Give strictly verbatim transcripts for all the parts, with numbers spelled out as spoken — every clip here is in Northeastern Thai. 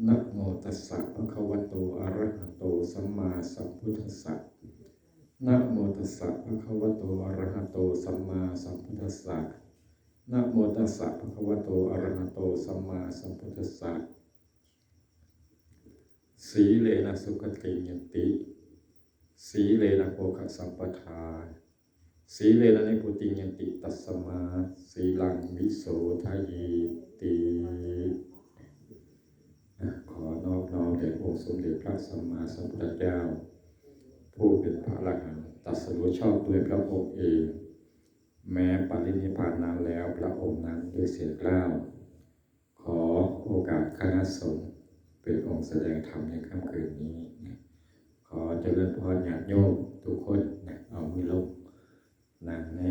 นะโมตัสสะภะคะวะโต อะระหะโต สัมมาสัมพุทธัสสะ นะโมตัสสะภะคะวะโต อะระหะโต สัมมาสัมพุทธัสสะ นะโมตัสสะภะคะวะโต อะระหะโต สัมมาสัมพุทธัสสะ สีเลนะสุขติงยันติ สีเลนะโภคสัมปทา สีเลนะนิพพุติงยันติ ตัสมาสีลังวิโสทะเยติ ขอนอบน้อมแด่องค์สมเด็จพระสัมมาสัมพุทธเจ้า ผู้เป็นพระอรหันต์ตรัสรู้ชอบด้วยพระองค์เอง แม้ปรินิพพานนั้นแล้วพระองค์นั้นด้วยเสียงกล้าว ขอโอกาสคณะสงฆ์เป็นองค์แสดงธรรมในค่ำคืนนี้นะ ขอเจริญพรญาติโยมทุกคนนะ เอามือลง นั่งใน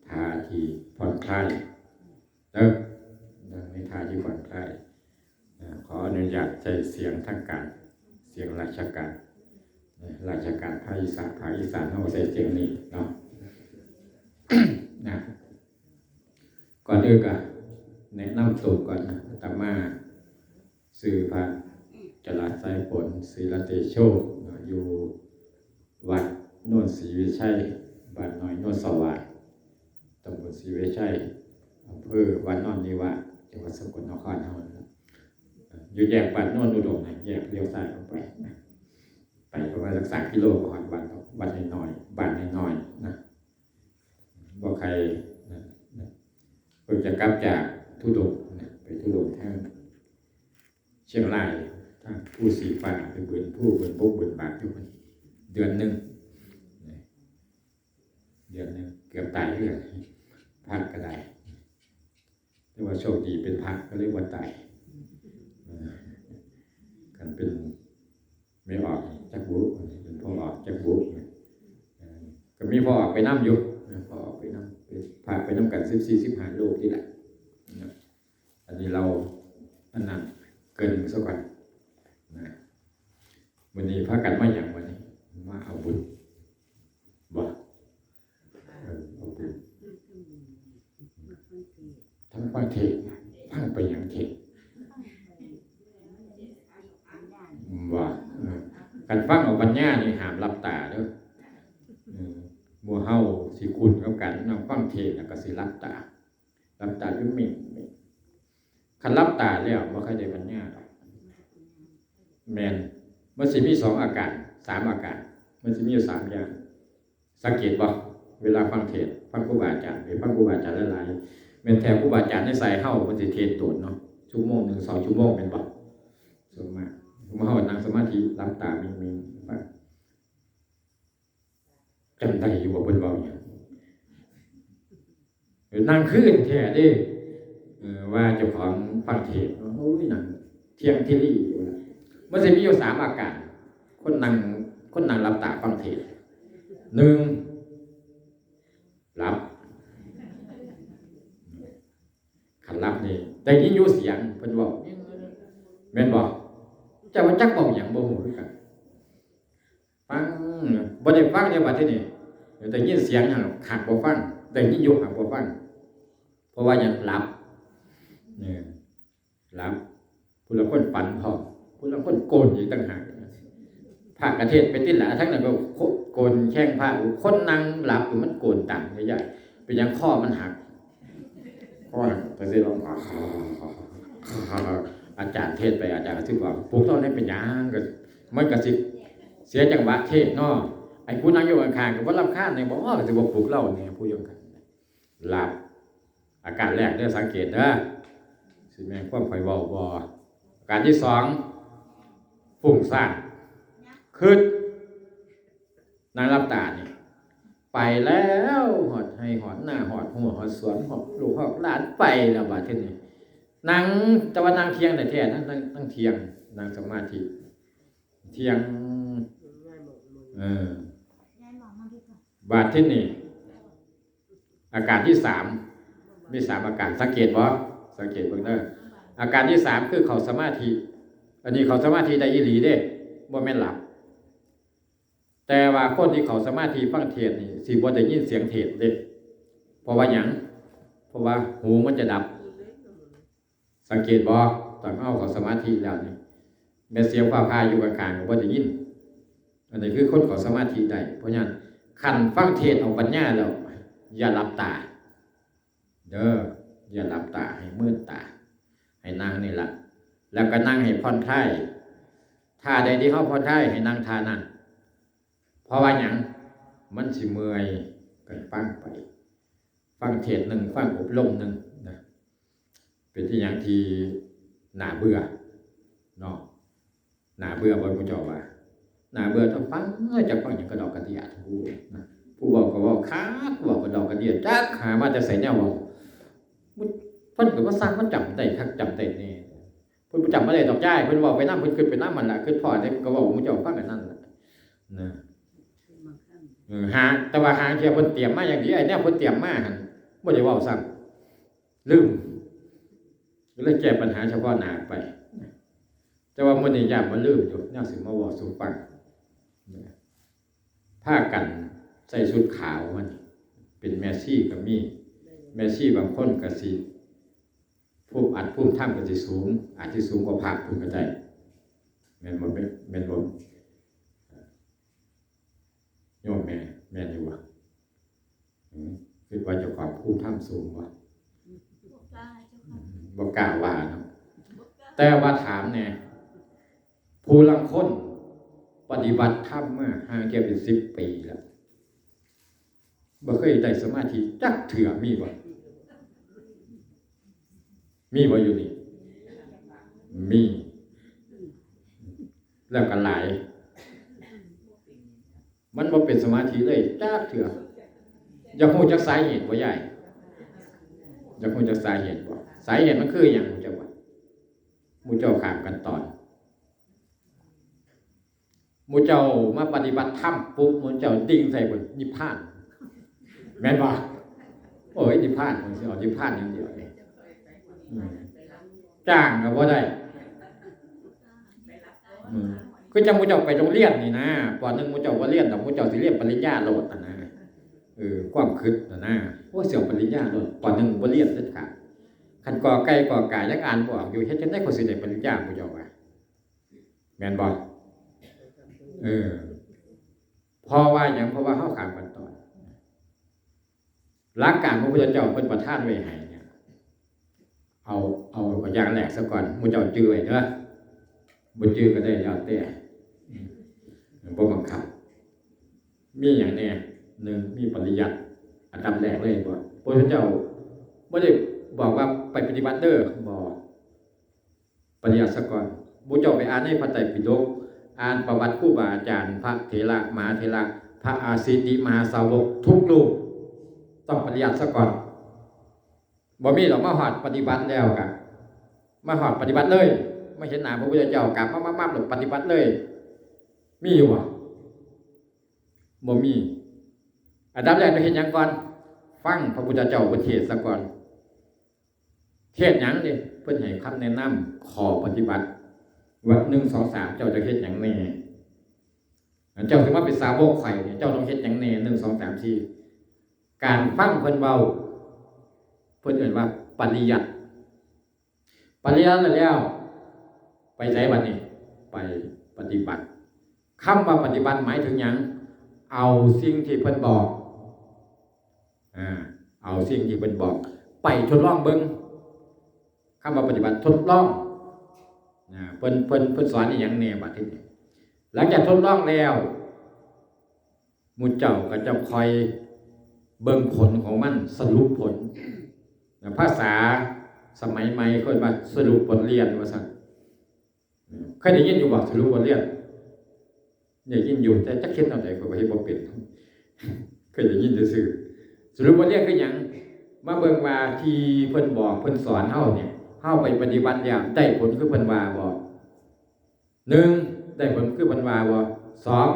ท่าที่ผ่อนคลายเด้อ นั่งในท่าที่ผ่อนคลายนะ ขออนุญาตใช้เสียงทางการ เสียงราชการนะ ราชการภาคอีสาน ภาคอีสานเฮาใช้เสียงนี้เนาะ นะ ก่อนอื่นก็แนะนำตัวก่อนนะ อาตมาชื่อพระจรัสไสยผล ศิลเตโช อยู่วัดโนนศรีวิชัย บ้านน้อยโนนสวัสดิ์ ตำบลศรีวิชัย อำเภอวานอนนิวาส จังหวัดสกลนครเฮานะ อยู่แยกบ้านโนนอุดมนะ แยกเลี้ยวซ้ายเข้าไปนะ ไปประมาณสักสามกิโลก็ฮอดวัด วัดน้อยๆ บ้านน้อยๆ นะ บ่ไกลนะ นะ เพิ่งจะกลับจากธุดงค์นะ ไปธุดงค์ทางเชียงราย ทางภูสีฟ้า ไปเบินภู เบินบก เบินบาทอยู่ เดือนหนึ่งนะ เดือนหนึ่ง เกือบตายเรื่อย พระก็ได้ แต่ว่าโชคดีเป็นพระก็เลยบ่ตาย เออ คันเป็นแม่ออกจักบุ เป็นพ่อออกจักบุ เออ ก็มีพ่อออกไปนำอยู่ เออ พ่อออกไปนำ เป็นพระไปนำกันสิบสี่ สิบห้ารูปนี่แหละนะ อันนี้เรา อันนั้นเกริ่นซะก่อนนะ มื้อนี้พากันมาหยังมื้อนี้ มาเอาบุญบ่ เออ เอาบุญ ทั้งฟังเทศน์ ฟังไปหยังเทศน์ ว่า เออ คันฟังเอาปัญญานี่ห้ามหลับตาเด้อ เออ หมู่เฮาสิคุ้นกับการนั่งฟังเทศน์แล้วก็สิหลับตา หลับตาอยู่เม่งๆ คันหลับตาแล้วบ่ค่อยได้ปัญญาดอก แม่น มันสิมีสองอาการ สามอาการ มันสิมีอยู่สามอย่าง สังเกตบ่ เวลาฟังเทศน์ ฟังครูบาอาจารย์ ไปฟังครูบาอาจารย์หลายๆ แม่นแท้ครูบาอาจารย์ในสายเฮา เพิ่นสิเทศน์โดนเนาะ ชั่วโมงหนึ่ง สองชั่วโมงแม่นบ่ ส่วนมาก หมู่เฮานั่งสมาธิ หลับตาเม่งๆ ฟัง จำได้อยู่บ่เพิ่นเว้าหยัง เออ นั่งคือแท้เด้ เออ ว่าเจ้าของฟังเทศน์ โอ้ย นั่งเที่ยงที่รีอยู่นะ มันสิมีอยู่สามอาการ คนนั่ง คนนั่งหลับตาฟังเทศน์ หนึ่ง หลับ คันหลับนี่ ได้ยินอยู่เสียงเพิ่นเว้า แม่นบ่ แต่ว่าจักเว้าหยังบ่ฮู้คือกัน ฟัง บ่ได้ฟังเด้บัดทีนี้ ได้ยินเสียงหั่นหากบ่ฟัง ได้ยินอยู่หากบ่ฟัง เพราะว่าหยัง หลับ เออ หลับ ผู้ลางคนฝันพร้อม ผู้ลางคนโกนอีกต่างหาก พระกะเทศน์ไปติล่ะ ทั้งนั้นก็โกนแข้งพระ คนนั่งหลับอยู่มันโกนตังใหญ่ๆ เป็นหยัง คอมันหัก คอหัก ก็สิร้อง อาจารย์เทศน์ไป อาจารย์ก็สิบอก ปลุกลาวแหน่เป็นหยัง ก็ มันก็สิเสียจังหวะเทศน์เนาะ ไอ้ผู้นั่งอยู่ข้างๆ ก็บ่รำคาญแหน่บ่ ก็สิบ่ปลุกลาวแหน่ ผู้อยู่ข้างๆ หลับ อาการแรกเด้อ สังเกตเด้อ สิแม่นความข้อยเว้าบ่ อาการที่สอง ฟุ้งซ่าน คิด นั่งหลับตานี่ ไปแล้ว ฮอดไฮ่ฮอดนา ฮอดฮู้ฮอดสวน ฮอดลูกฮอดหลาน ไปแล้วบัดทีนี้ นั่ง แต่ว่านั่งเที่ยงแท้ๆ นั่ง นั่ง นั่งเที่ยง นั่งสมาธิ เที่ยง เออ บาดทีนี้ อาการที่สาม มีสามอาการ สังเกตบ่ สังเกตเบิ่งเด้อ อาการที่สามคือเข้าสมาธิ อันนี้เข้าสมาธิได้อีหลีเด้ บ่แม่นหลับ แต่ว่าคนที่เข้าสมาธิฟังเทศน์นี่ สิบ่ได้ยินเสียงเทศน์เด้ เพราะว่าหยัง เพราะว่าหูมันจะดับ สังเกตบ่ ตอนเฮาเข้าสมาธิแล้วนี่ แม้เสียงฟ้าผ่าอยู่ข้างๆก็บ่ได้ยิน อันนี้คือคนเข้าสมาธิได้ เพราะฉะนั้นคันฟังเทศน์เอาปัญญาแล้ว อย่าหลับตา เด้อ อย่าหลับตา ให้มืดตา ให้นั่งนี่ละ แล้วก็นั่งให้ผ่อนคลาย ท่าใดที่เฮาผ่อนคลาย ให้นั่งท่านั้น เพราะว่าหยัง มันสิเมื่อย ก็ฟังไป ฟังเทศน์หนึ่ง ฟังอบรมหนึ่งนะ เป็นที่หยังที่น่าเบื่อ เนาะ น่าเบื่อบ่ หมู่เจ้าว่า น่าเบื่อ ต้องฟัง จักฟังหยังกระดอกกระเดี้ย ผู้ นะ ผู้เว้าก็เว้าคัก เว้ากระดอกกระเดี้ย จักหามาแต่ไสแนวเว้า มัน เพิ่นก็บ่ซัก มันจำได้คัก จำได้แน่ เพิ่นบ่จำบ่ได้ดอกยาย เพิ่นเว้าไปนำ เพิ่นคิดไปนำหั่นล่ะ คิดพ้อใดเพิ่นก็เว้า หมู่เจ้าฟังอันนั้นล่ะ นะ เออ หา แต่ว่าหาเทื่อเพิ่นเตรียมมาอย่างดี ไอ้แนวเพิ่นเตรียมมาหั่น บ่ได้เว้าซ้ำ ลืม ก็เลยแก้ปัญหาเฉพาะหน้าไป แต่ว่ามื้อนี้ย้านว่าลืมอยู่ แนวสิมาเว้าสู่ฟัง พากันใส่ชุดขาวมัน เป็นแม่ชีก็มี แม่ชีบางคนก็สิ ภูมิอัดภูมิธรรมก็สิสูง อาจสิสูงกว่าพระพุ้นก็ได้ แม่นบ่ แม่น แม่นบ่ โยมแม่ แม่นอยู่บ่ อืม คิดว่าเจ้าของภูมิธรรมสูงบ่ บ่กล้าเจ้าค่ะ บ่กล้าว่าเนาะ บ่กล้า แต่ว่าถามแน่ ผู้ลางคนปฏิบัติธรรมมาห่างแก่เป็นสิบปีแล้ว บ่เคยได้สมาธิจักเทื่อ มีบ่ มีบ่อยู่นี่ มี แล้วก็หลาย มันบ่เป็นสมาธิเลยจักเทื่อ อยากรู้จักสาเหตุบ่ยาย อยากรู้จักสาเหตุบ่ สาเหตุมันคือหยัง หมู่เจ้าว่า หมู่เจ้าข้ามขั้นตอน หมู่เจ้ามาปฏิบัติธรรมปุ๊บ หมู่เจ้าดิ่งใส่บนนิพพาน แม่นบ่ โอ้ย นิพพาน มันสิเอานิพพานอย่างเดียวเลย อืม จ้างก็บ่ได้ อืม คือจังหมู่เจ้าไปโรงเรียนนี่นะ ป.หนึ่ง หมู่เจ้าบ่เรียนดอก หมู่เจ้าสิเรียนปริญญาโลดหั่นนะ เออ ความคิดหั่นนะ โอ้ย สิเอาปริญญาโลด ป.หนึ่ง บ่เรียนเด็ดขาด คันกอไก่กอไก่ยังอ่านบ่ออกอยู่ เฮ็ดจั่งใด๋เขาสิได้ปริญญา หมู่เจ้าว่า แม่นบ่ เออ เพราะว่าหยัง เพราะว่าเฮาข้ามขั้นตอน หลักการพระพุทธเจ้าเพิ่นประทานไว้ให้เนี่ย เอา เอา เอาอย่างแรกซะก่อน หมู่เจ้าจื่อไว้เด้อ บ่จื่อก็ได้แล้วแต่ อืม บ่บังคับ มีหยังแน่ หนึ่ง มีปริยัติ อันดับแรกเลยบ่ พระพุทธเจ้าบ่ได้บอกว่าไปปฏิบัติเด้อ บ่ ปริยัติซะก่อน หมู่เจ้าไปอ่านในพระไตรปิฎก อ่านประวัติครูบาอาจารย์ พระเถระ มหาเถระ พระอาสิติมหาสาวกทุกรูป ต้องปริยัติซะก่อน บ่มีดอก มาฮอดปฏิบัติแล้วกะ มาฮอดปฏิบัติเลย มาเห็นหน้าพระพุทธเจ้ากราบมา มา มา ปฏิบัติเลย มีอยู่บ่ บ่มี อันดับแรกต้องเฮ็ดหยังก่อน ฟังพระพุทธเจ้าเพิ่นเทศน์ซะก่อน เทศน์หยังนี่ เพิ่นให้คำแนะนำข้อปฏิบัติ ว่า หนึ่ง สอง สาม เจ้าจะเฮ็ดหยังแน่ เจ้าสิมาเป็นสาวกข้อยนี่ เจ้าต้องเฮ็ดหยังแน่ หนึ่ง สอง สาม สี่ การฟังเพิ่นเว้า เพิ่นเอิ้นว่าปริยัติ ปริยัติแล้ว ไปไสบัดนี้ ไปปฏิบัติ คำว่าปฏิบัติหมายถึงหยัง เอาสิ่งที่เพิ่นบอก อ่า เอาสิ่งที่เพิ่นบอก ไปทดลองเบิ่ง คำว่าปฏิบัติ ทดลอง อ่า เพิ่น เพิ่น เพิ่นสอนอีหยังแน่บัดนี้ หลังจากทดลองแล้ว หมู่เจ้าก็จะคอยเบิ่งผลของมัน สรุปผล ภาษาสมัยใหม่เพิ่นว่าสรุปบทเรียนว่าซั่น เคยได้ยินอยู่บ่ สรุปบทเรียน ได้ยินอยู่ แต่จักเฮ็ดแนวใด๋ ข้อยก็เฮ็ดบ่เป็น เคยได้ยินซื่อๆ สรุปบทเรียนคือหยัง มาเบิ่งว่าที่เพิ่นบอกเพิ่นสอนเฮาเนี่ย เฮาไปปฏิบัติแล้วได้ผลคือเพิ่นว่าบ่ หนึ่ง ได้ผลคือเพิ่นว่าบ่ สอง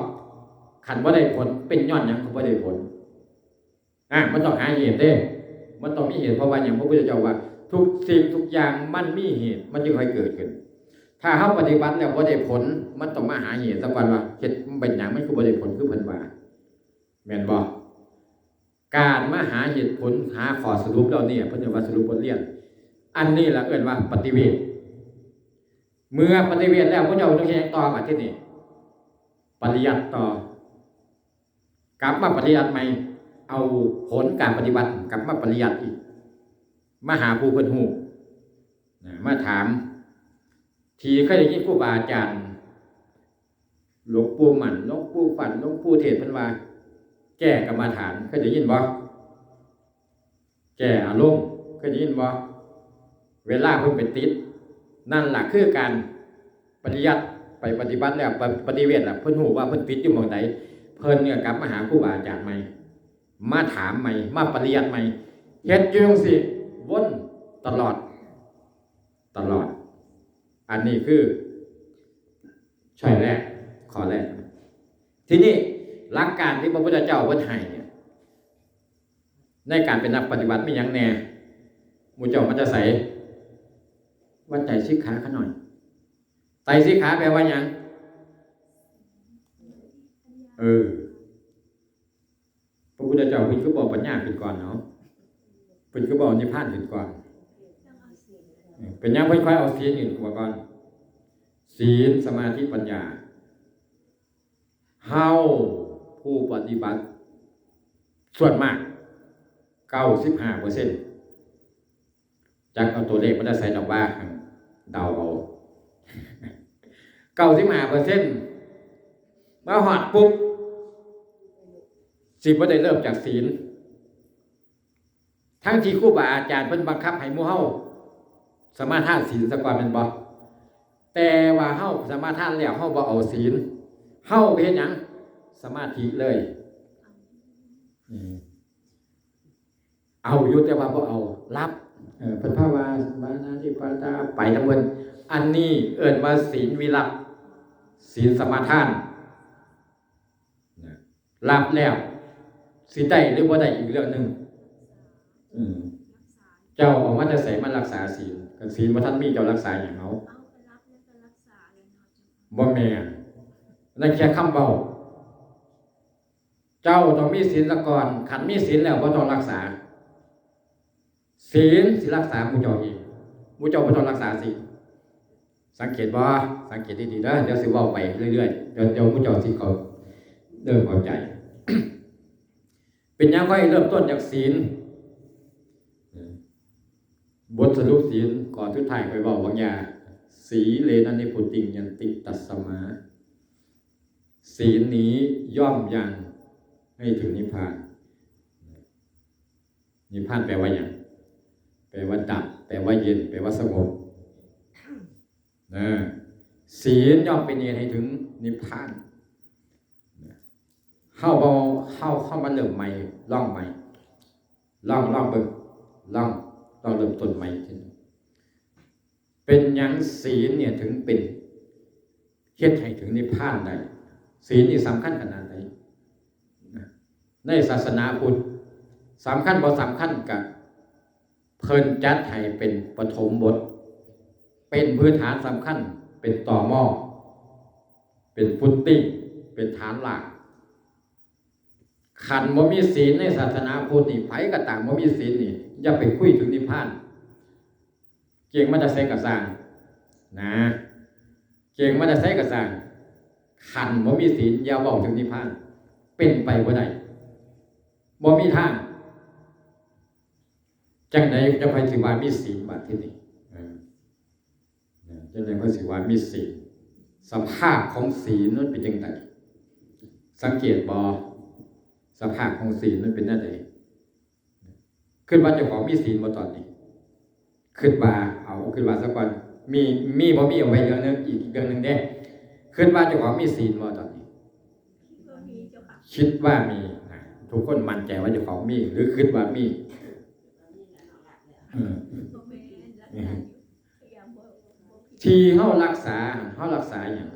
คันบ่ได้ผลเป็นย้อนหยังคือบ่ได้ผล อ่ะ มันต้องหาเหตุเด้ มันต้องมีเหตุ เพราะว่าหยัง พระพุทธเจ้าว่า ทุกสิ่งทุกอย่างมันมีเหตุ มันจึงค่อยเกิดขึ้น ถ้าเฮาปฏิบัติแล้วบ่ได้ผล มันต้องมาหาเหตุซะก่อนว่า เหตุมันเป็นหยัง มันคือบ่ได้ผล คือเพิ่นว่า แม่นบ่ การมาหาเหตุผล หาข้อสรุปแล้วเนี่ย เพิ่นเรียกว่าสรุปบทเรียน อันนี้ล่ะเอิ้นว่าปฏิเวท เมื่อปฏิเวทแล้ว พระเจ้าต้องเฮ็ดต่อบัดที่นี่ ปริยัติต่อ กลับมาปริยัติใหม่ เอาผลการปฏิบัติกลับมาปริยัติอีก มาหาผู้เพิ่นฮู้นะ มาถาม ที่เคยได้ยินครูบาอาจารย์ หลวงปู่หมั่น หลวงปู่ฟั่น หลวงปู่เทศน์ เพิ่นว่า แก้กรรมฐาน เคยได้ยินบ่ แก้อารมณ์ เคยได้ยินบ่ เวลาเพิ่นไปติด นั่นล่ะคือการปริยัติ ไปปฏิบัติแล้ว ป- ปฏิเวทแล้ว เพิ่นฮู้ว่าเพิ่นติดอยู่หม่องใด เพิ่นเนี่ยกลับมาหาครูบาอาจารย์ใหม่ มาถามใหม่ มาปริยัติใหม่ เฮ็ดอยู่จั่งซี้ วนตลอด ตลอด อันนี้คือ ใช่แรก ข้อแรก ทีนี้หลักการที่พระพุทธเจ้าเพิ่นให้เนี่ย ในการเป็นนักปฏิบัติมีหยังแน่ หมู่เจ้ามาแต่ไส ว่าไตรสิกขาข้าน้อย ไตรสิกขาแปลว่าหยัง เออ พระพุทธเจ้าเพิ่นก็บอกปัญญาขึ้นก่อนเนาะ เพิ่นก็บอกนิพพานขึ้นก่อน เป็นหยังเพิ่นค่อยเอาศีลขึ้นก่อน ศีล สมาธิ ปัญญา เฮาผู้ปฏิบัติ ส่วนมาก เก้าสิบห้าเปอร์เซ็นต์ จักเอาตัวเลขมาแต่ไสดอกว่า เดาเอา เก้าสิบห้าเปอร์เซ็นต์ มาฮอดปุ๊บ สิบ่ได้เริ่มจากศีล ทั้งที่ครูบาอาจารย์เพิ่นบังคับให้หมู่เฮาสมาทานศีลซะก่อนแม่นบ่ แต่ว่าเฮาสมาทานแล้วเฮาบ่เอาศีล เฮาไปเฮ็ดหยัง สมาธิเลย อืม เอาอยู่แต่ว่าบ่เอา หลับ เออ เพิ่นพาว่า มานาทิปาตา ไปนำเพิ่น อันนี้เอิ้นว่าศีลวิรัต ศีลสมาทาน นะ หลับแล้ว สิได้หรือบ่ได้อีกเรื่องหนึ่ง อืม เจ้าเอามาแต่ไสมารักษาศีล คันศีลบ่ทันมี เจ้ารักษาหยังเอา บ่แม่น นั่นแค่คำเว้า เจ้าต้องมีศีลซะก่อน คันมีศีลแล้วบ่ต้องรักษา ศีลสิรักษาหมู่เจ้าเอง หมู่เจ้าบ่ต้องรักษาศีล สังเกตบ่ สังเกตดีๆเด้อ เดี๋ยวสิเว้าไปเรื่อยๆ เดี๋ยว เดี๋ยวหมู่เจ้าสิเข้า เริ่มเข้าใจ เป็นหยังค่อยเริ่มต้นจากศีล บทสรุปศีล ข้อสุดท้ายค่อยเว้าบางอย่าง สีเลนะนิพพุติงยันติ ตัสมา ศีลนี้ย่อมยังให้ถึงนิพพาน นิพพานแปลว่าหยัง แปลว่าดับ แปลว่าเย็น แปลว่าสงบ นะ ศีลย่อมเป็นเหตุให้ถึงนิพพาน นะ เฮาบ่ เฮา เฮามาเริ่มใหม่ ลองใหม่ ลอง ลองเบิ่ง ลอง ลองเริ่มต้นใหม่ เป็นหยังศีลเนี่ยถึงเป็น เฮ็ดให้ถึงนิพพานได้ ศีลนี่สำคัญขนาดไหน นะ ในศาสนาพุทธ สำคัญบ่สำคัญกะ เพิ่นจัดให้เป็นปฐมบท เป็นพื้นฐานสำคัญ เป็นตอม่อ เป็นfooting เป็นฐานราก คันบ่มีศีลในศาสนาพุทธนี่ ไผก็ตามบ่มีศีลนี่ อย่าไปคุยถึงนิพพาน เก่งมาแต่ไสก็ซ่าง นะ เก่งมาแต่ไสก็ซ่าง คันบ่มีศีล อย่าเว้าถึงนิพพาน เป็นไปบ่ได้ บ่มีทาง จั่งใดจั่งค่อยสิว่ามีศีลบัดทีนี้ เออ นะ จั่งใดค่อยสิว่ามีศีล สภาพของศีลมันเป็นจั่งใด สังเกตบ่ สภาพของศีลมันเป็นจั่งใด คิดว่าเจ้าของมีศีลบ่ตอนนี้ คิดว่า เอา คิดว่าซะก่อน มี มีบ่มีเอาไว้เรื่องหนึ่ง อีกเรื่องหนึ่งเด้ คิดว่าเจ้าของมีศีลบ่ตอนนี้ คิดว่ามี นะ ทุกคนมั่นใจว่าเจ้าของมี หรือคิดว่ามี เออ ที่เฮารักษา เฮารักษาหยัง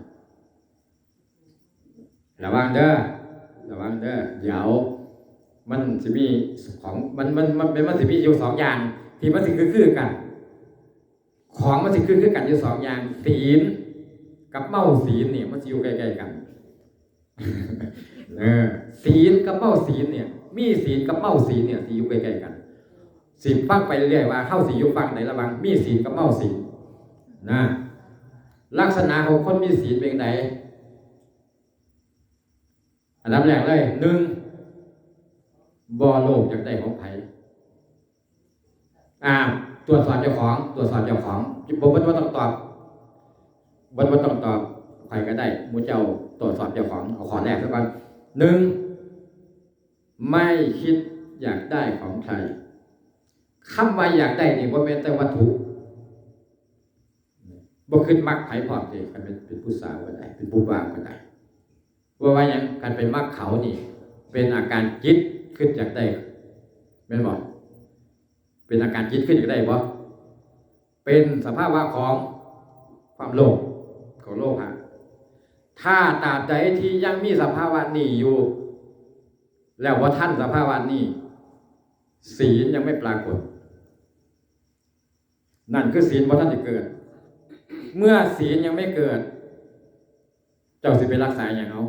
ระวังเด้อ ระวังเด้อ เดี๋ยว มันสิมีของ มัน มัน มัน มันสิมีอยู่สองอย่าง ที่มันสิคือ คือกัน ของมันสิคือ คือกันอยู่สองอย่าง ศีลกับเมาศีลเนี่ย มันสิอยู่ใกล้ๆกัน เออ ศีลกับเมาศีลเนี่ย มีศีลกับเมาศีลเนี่ย สิอยู่ใกล้ๆกัน สิฟังไปเรื่อยว่าเฮาสิอยู่ฝั่งใดระหว่างมีศีลกับเมาศีล นะ ลักษณะของคนมีศีลเป็นไง? อันดับแรกเลย หนึ่ง บ่โลภอยากได้ของไผ อ่า ตรวจสอบเจ้าของ ตรวจสอบเจ้าของ บ่ บ่ บ่ต้องตอบ บ่ บ่ต้องตอบ ใครก็ได้ หมู่เจ้าตรวจสอบเจ้าของ เอาข้อแรกซะก่อน หนึ่ง ไม่คิดอยากได้ของใคร คำว่าอยากได้นี่บ่แม่นแต่วัตถุ บ่คิดมักไผพร้อมเด้ คันเป็น เป็นผู้สาวก็ได้ เป็นผู้บ่าวก็ได้ ว่า ว่าหยัง คันไปมักเขานี่ เป็นอาการจิตคิดอยากได้ แม่นบ่? เป็นอาการจิตคิดอยากได้บ่? เป็นสภาวะของความโลภ ของโลภะ ถ้าตราบใดที่ยังมีสภาวะนี้อยู่ แล้วบ่ทันสภาวะนี้ ศีลยังไม่ปรากฏ นั่นคือศีลบ่ทันได้เกิด เมื่อศีลยังไม่เกิด เจ้าสิไปรักษาหยังเอา?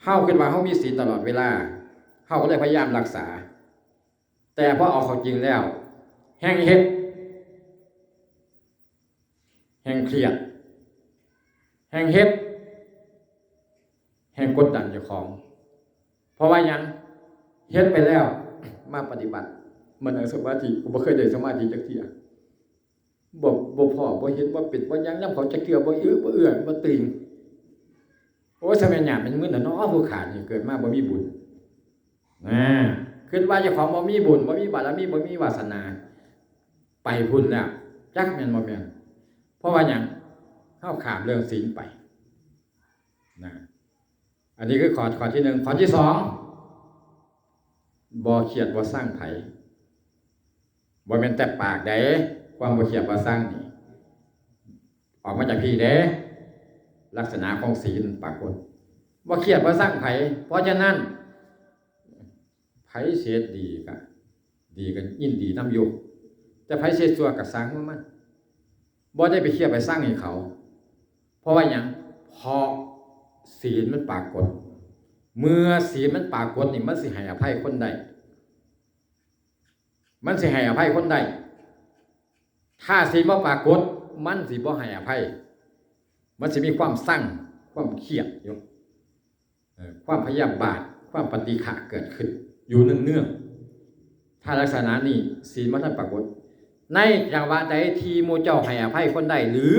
เฮาคิดว่าเฮามีศีลตลอดเวลา เฮาก็เลยพยายามรักษา แต่พอเอาเข้าจริงแล้ว แฮ่งเฮ็ด แฮ่งเครียด แฮ่งเฮ็ด แฮ่งกดดันเจ้าของ เพราะว่าหยัง? เฮ็ดไปแล้ว มาปฏิบัติ มานั่งสมาธิ กูบ่เคยได้สมาธิจักเทื่อ บ่ บ่พ้อ บ่เห็น บ่เป็น บ่หยังนำเขาจักเทื่อ บ่อื้อ บ่เอื้อ บ่ตึง โอ้ย สมัยหยาบเป็นมื้อน่ะเนาะ ผู้ขานี่เกิดมาบ่มีบุญ นะ คิดว่าเจ้าของบ่มีบุญ บ่มีบารมี บ่มีวาสนา ไปพุ้นแล้ว จักแม่นบ่แม่น เพราะว่าหยัง? เฮาข้ามเรื่องศีลไป นะ อันนี้คือข้อ ข้อที่หนึ่ง ข้อที่สอง บ่เคียดบ่ซังไผ บ่แม่นแต่ปากเด้ ความบ่เคียดบ่ซังนี่ ออกมาจากพี้เด้ ลักษณะของศีลปรากฏ บ่เคียดบ่ซังไผ เพราะฉะนั้น ไผสิเฮ็ดดีก็ ดีก็ยินดีนำอยู่ แต่ไผสิเฮ็ดชั่วก็ซ่างหัวมัน บ่ได้ไปเคียดไปซังให้เขา เพราะว่าหยัง? เพราะศีลมันปรากฏ เมื่อศีลมันปรากฏนี่ มันสิให้อภัยคนได้ มันสิให้อภัยคนได้ ถ้าศีลบ่ปรากฏ มันสิบ่ให้อภัย มันสิมีความซัง ความเคียดอยู่ เอ่อ ความพยาบาท ความปฏิฆะเกิดขึ้นอยู่เนืองๆ ถ้าลักษณะนี้ศีลบ่ทันปรากฏ ในจังหวะใดที่หมู่เจ้าให้อภัยคนได้ หรือ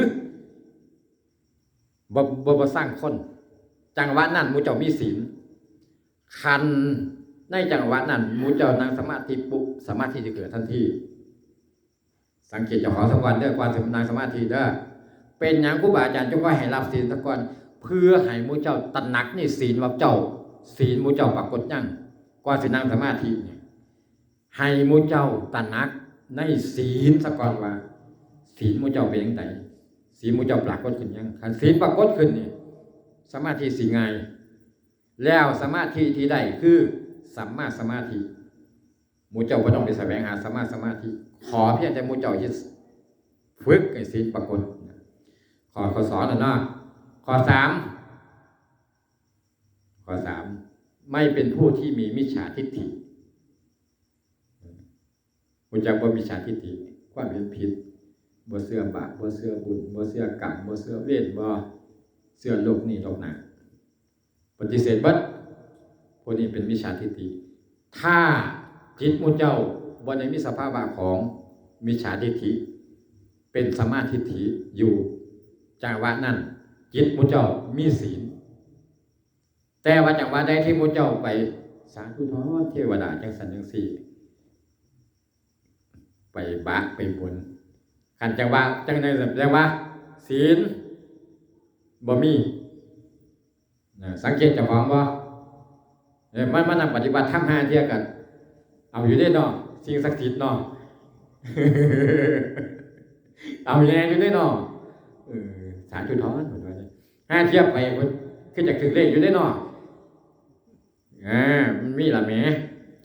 บ่ บ่ บ่ซังคน จังหวะนั้นหมู่เจ้ามีศีล คันในจังหวะนั้นหมู่เจ้านั่งสมาธิปุ๊บ สมาธิจะเกิดทันที สังเกตเจ้าของสักวันเด้อ ก่อนสินั่งสมาธิเด้อ เป็นหยังครูบาอาจารย์จึงว่าให้รับศีลซะก่อน เพื่อให้หมู่เจ้าตระหนักในศีลว่าเจ้า ศีลหมู่เจ้าปรากฏยัง ก่อนสินั่งสมาธิเนี่ย ให้หมู่เจ้าตระหนักในศีลซะก่อนว่า ศีลหมู่เจ้าเป็นจั่งใด ศีลหมู่เจ้าปรากฏขึ้นยัง คันศีลปรากฏขึ้นนี่ สมาธิสิง่าย แล้วสมาธิที่ได้คือสัมมาสมาธิ หมู่เจ้าบ่ต้องไปแสวงหาสัมมาสมาธิ ขอเพียงแต่หมู่เจ้าเฮ็ด ฝึกให้ศีลปรากฏ ข้อ ข้อสองน่ะเนาะ ข้อสาม ข้อสาม ไม่เป็นผู้ที่มีมิจฉาทิฏฐิ รู้จักบ่มิจฉาทิฏฐิ ความเห็นผิด บ่เชื่อบาป บ่เชื่อบุญ บ่เชื่อกรรม บ่เชื่อเวร บ่เชื่อโลกนี้โลกหน้า ปฏิเสธเบิด พวกนี้เป็นมิจฉาทิฏฐิ ถ้าจิตหมู่เจ้าบ่ได้มีสภาวะของมิจฉาทิฏฐิ เป็นสัมมาทิฏฐิอยู่ จังหวะนั้นจิตหมู่เจ้ามีศีล แต่ว่าจังหวะใดที่หมู่เจ้าไปสาธุทอดเทวดาจังซั่นจังซี่ ไปบะไปบน คันจังหวะจังใด๋แสดงว่าศีลบ่มี นะ สังเกตเจ้าของบ่ เออ มันมานั่งปฏิบัติธรรมห้าเทื่อก็เอาอยู่เด้เนาะ สิ่งศักดิ์สิทธิ์เนาะ เอาแน่อยู่เด้เนาะ เออ สาธุทอน เพิ่นว่า ห้าเทื่อไปเพิ่นคือจักถืกเลขอยู่เด้เนาะ อ่า มันมีล่ะแหม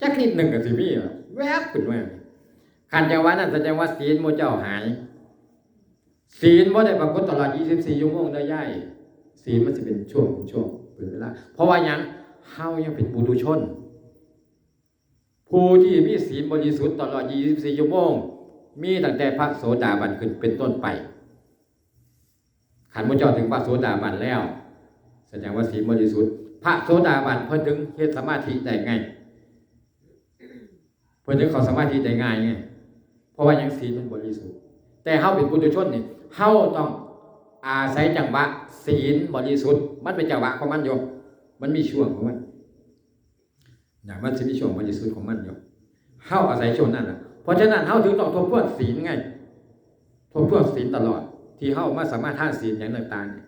จักนิดหนึ่งก็สิมีล่ะ แวบขึ้นมา คันจังหวะนั้นแสดงว่าศีลหมู่เจ้าหาย ศีลบ่ได้ปรากฏตลอดยี่สิบสี่ชั่วโมงเด้อยาย ศีลมันสิเป็นช่วงเป็นช่วง เป็นเวลา เพราะว่าหยัง เฮายังเป็นปุถุชน ผู้ที่มีศีลบริสุทธิ์ตลอดยี่สิบสี่ชั่วโมง มีตั้งแต่พระโสดาบันขึ้นเป็นต้นไป คันหมู่เจ้าถึงพระโสดาบันแล้ว แสดงว่าศีลบริสุทธิ์ พระโสดาบันเพิ่นถึงเฮ็ดสมาธิได้ไง เพิ่นถึงเข้าสมาธิได้ง่ายไง เพราะว่ายังศีลมันบริสุทธิ์ แต่เฮาเป็นปุถุชนนี่ เฮาต้องอาศัยจังหวะศีลบริสุทธิ์ มันเป็นจังหวะของมันอยู่ มันมีช่วงของมัน นะ มันสิมีช่วงบริสุทธิ์ของมันอยู่ เฮาอาศัยช่วงนั้นน่ะ เพราะฉะนั้นเฮาถึงต้องทบทวนศีลไง ทบทวนศีลตลอด ที่เฮามาสมาทานศีลอย่างต่างๆเนี่ย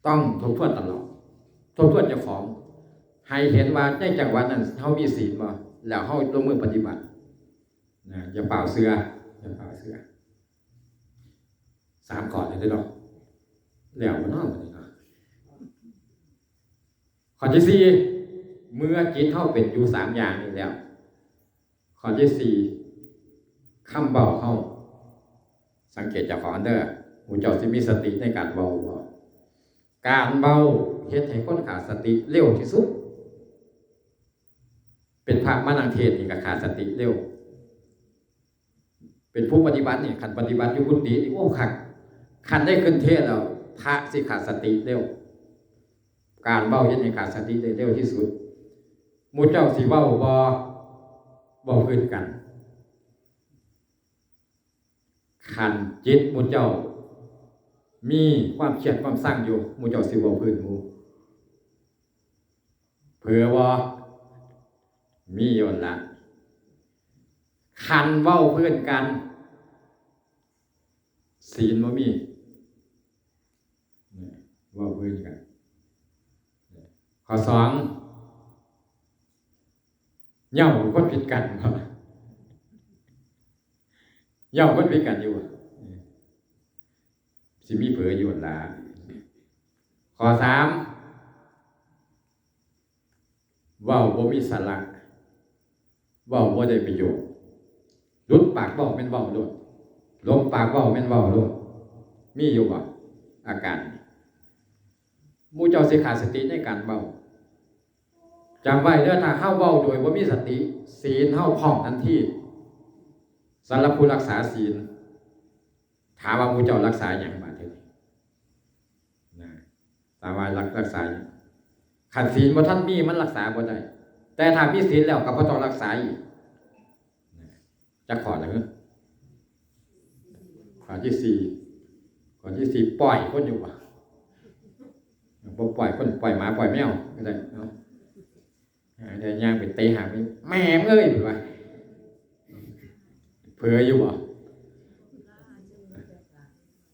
ต้องทบทวนตลอด ทบทวนเจ้าของ ให้เห็นว่าในจังหวะนั้นเฮามีศีลบ่ แล้วเฮาลงมือปฏิบัติ นะ อย่าเป่าเสือ อย่าเป่าเสือ สามข้อเลยเด้อเนาะ แล้วบ่เนาะ บัดนี้เนาะ ข้อที่สี่ เมื่อจิตเฮาเป็นอยู่สามอย่างนี้แล้ว ข้อที่สี่ คำเว้าเฮา สังเกตเจ้าของเด้อ หมู่เจ้าสิมีสติในการเว้าบ่ การเว้าเฮ็ดให้คนขาดสติเร็วที่สุด เป็นพระมานั่งเทศน์นี่ก็ขาดสติเร็ว เป็นผู้ปฏิบัตินี่ คันปฏิบัติอยู่กุฏินี่ โอ้ คัก คันได้ขึ้นเทศน์แล้ว พระสิขาดสติเร็ว การเว้าเฮ็ดให้ขาดสติได้เร็วที่สุด หมู่เจ้าสิเว้าบ่ เว้าพื้นกัน คันจิตหมู่เจ้า มีความเครียดความซังอยู่ หมู่เจ้าสิเว้าพื้นหมู่ เผลอบ่ มีอยู่หั่นละ คันเว้าพื้นกัน ศีลบ่มี เนี่ย เว้าพื้นกัน ข้อสอง เหย้าคนผิดกันบ่ เหย้าคนผิดกันอยู่บ่ สิมีเผลออยู่หั่นละ ข้อสาม เว้าบ่มีสาระ เว้าบ่ได้ประโยชน์ หลุดปากเว้าแม่นเว้าโลด หลงปากเว้าแม่นเว้าโลด มีอยู่บ่ อาการ หมู่เจ้าสิขาดสติในการเว้า จำไว้เด้อ ถ้าเฮาเว้าโดยบ่มีสติ ศีลเฮาพร่องทันที สำหรับผู้รักษาศีล ถามว่าหมู่เจ้ารักษาหยังบาดนี้ นะ ถามว่ารัก รักษาหยัง คันศีลบ่ทันมี มันรักษาบ่ได้ แต่ถ้ามีศีลแล้วก็บ่ต้องรักษาอีก นะ จักข้อละ ข้อที่สี่ ข้อที่สี่ ปล่อยคนอยู่บ่ บ่ปล่อยคน ปล่อยหมา ปล่อยแมวก็ได้เนาะ อ่า เดี๋ยวย่างไปเตะหามัน แม่มึงเอ้ย เพิ่นว่า เผลออยู่บ่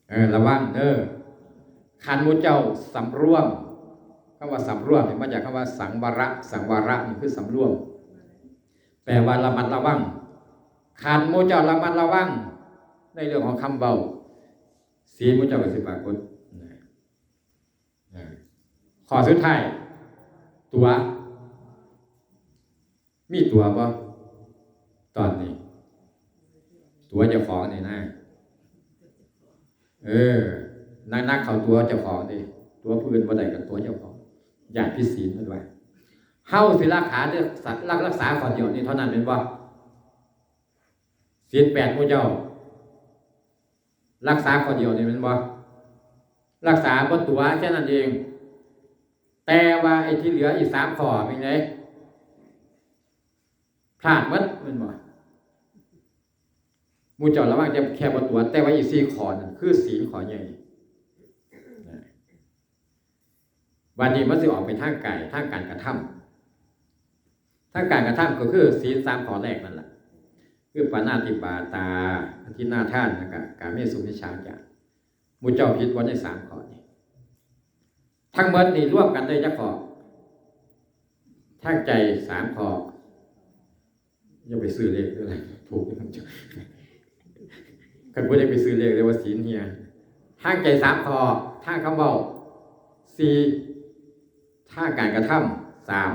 เออ ระวังเด้อ คันหมู่เจ้าสำรวม คำว่าสำรวมนี่มาจากคำว่าสังวระ สังวระนี่คือสำรวม แปลว่าระมัดระวัง คันหมู่เจ้าระมัดระวัง ในเรื่องของคำเว้า ศีลหมู่เจ้าก็สิปรากฏ นะ อ่า ข้อสุดท้าย ตั๋ว มีตั๋วบ่ ตอนนี้ ตั๋วเจ้าของนี่นะ เออ นักๆ เข้าตั๋วเจ้าของนี่ ตั๋วผู้อื่นบ่ได้ก็ตั๋วเจ้าของ ย้านผิดศีลเพิ่นว่า เฮาสิรักษาเด้อ รัก รักษาข้อเดียวนี่เท่านั้นแม่นบ่ ศีลแปดหมู่เจ้า รักษาข้อเดียวนี่แม่นบ่ รักษาบ่ตั๋วแค่นั้นเอง แต่ว่าไอ้ที่เหลืออีกสามข้อเป็นไง พลาดหมดแม่นบ่ หมู่เจ้าระวังแต่แค่บ่ตั๋ว แต่ว่าอีกสี่ข้อนั่นคือศีลข้อใหญ่ บัดนี้มันสิออกไปทางกาย ทางการกระทำ ทางการกระทำก็คือศีลสามข้อแรกนั่นแหละ คือปาณาติปาตา อทินนาทาน แล้วก็กาเมสุมิจฉาจาร หมู่เจ้าผิดบ่ในสามข้อนี้ ทั้งหมดนี่รวมกันได้จักข้อ ทางใจสามข้อ อย่าไปซื้อเลขเด้อ ถูก คันผู้ใดไปซื้อเลขเรียกว่าศีลเหีย ทางใจสามข้อ ทางคำเว้าสี่ ทางการกระทำสาม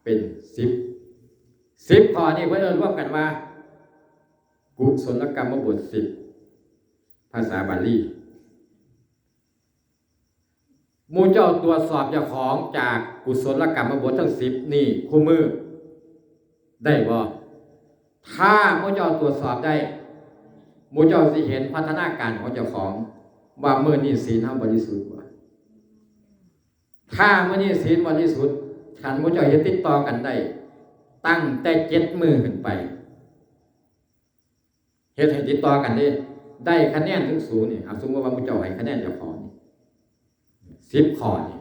เป็นสิบ สิบข้อนี่เพิ่นเอิ้นรวมกันว่า กุศลกรรมบทสิบ ภาษาบาลี หมู่เจ้าตรวจสอบเจ้าของจากกุศลกรรมบททั้งสิบนี่คู่มือ ได้บ่ ถ้าหมู่เจ้าตรวจสอบได้ หมู่เจ้าสิเห็นพัฒนาการของเจ้าของ ว่ามื้อนี้ศีลเฮาบริสุทธิ์บ่ ถ้ามื้อนี้ศีลบริสุทธิ์ คันหมู่เจ้าเฮ็ดติดต่อกันได้ ตั้งแต่เจ็ดมื้อขึ้นไป เฮ็ดให้ติดต่อกันเด้ ได้คะแนนสูงๆ นี่ เอา สมมุติว่าหมู่เจ้าให้คะแนนเจ้าของนี่ สิบข้อนี่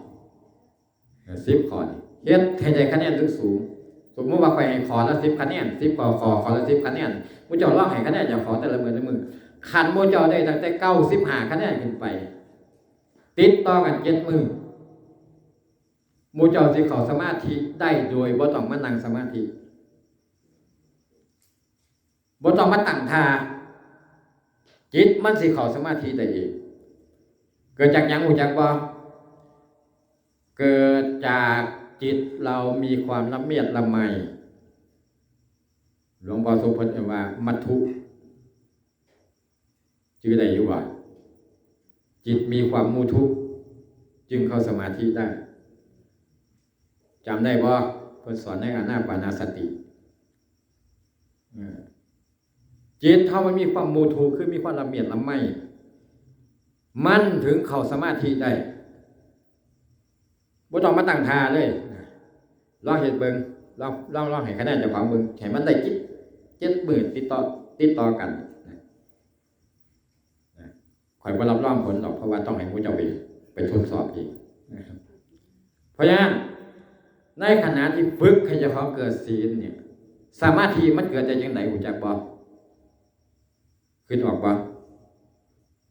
เออ สิบข้อนี่ เฮ็ดให้ได้คะแนนสูงๆ สมมุติว่าข้อยให้ข้อละสิบคะแนน สิบข้อ ข้อ ข้อละสิบคะแนน หมู่เจ้าลองให้คะแนนเจ้าของแต่ละมื้อ แต่ละมื้อ คันหมู่เจ้าได้ตั้งแต่เก้าสิบห้าคะแนนขึ้นไป ติดต่อกันเจ็ดมื้อ หมู่เจ้าสิเข้าสมาธิได้โดยบ่ต้องมานั่งสมาธิ บ่ต้องมาตั้งท่า จิตมันสิเข้าสมาธิได้เอง เกิดจากหยังรู้จักบ่ เกิดจากจิตเรามีความละเมียดละไม หลวงพ่อโสภณเอิ้นว่ามัทธุ จื่อได้อยู่บ่ จิตมีความมุทุ จึงเข้าสมาธิได้ จำได้บ่ เพิ่นสอนในอานาปานาสติ เออ จิตเฮามันมีความมุทุ คือมีความละเมียดละไม มันถึงเข้าสมาธิได้ บ่ต้องมาตั้งท่าเลย ลองเฮ็ดเบิ่ง ลอง ลอง ลองให้คะแนนเจ้าของเบิ่ง ให้มันได้เจ็ด เจ็ดมื้อติดต่อ ติดต่อกัน นะ นะ ข้อยบ่รับรองผลดอก เพราะว่าต้องให้หมู่เจ้าไป ไปทดสอบเองนะครับ เพราะฉะนั้น ในขณะที่ฝึกให้เจ้าของเกิดศีลเนี่ย สมาธิมันเกิดได้จังได๋ รู้จักบ่ คิดออกบ่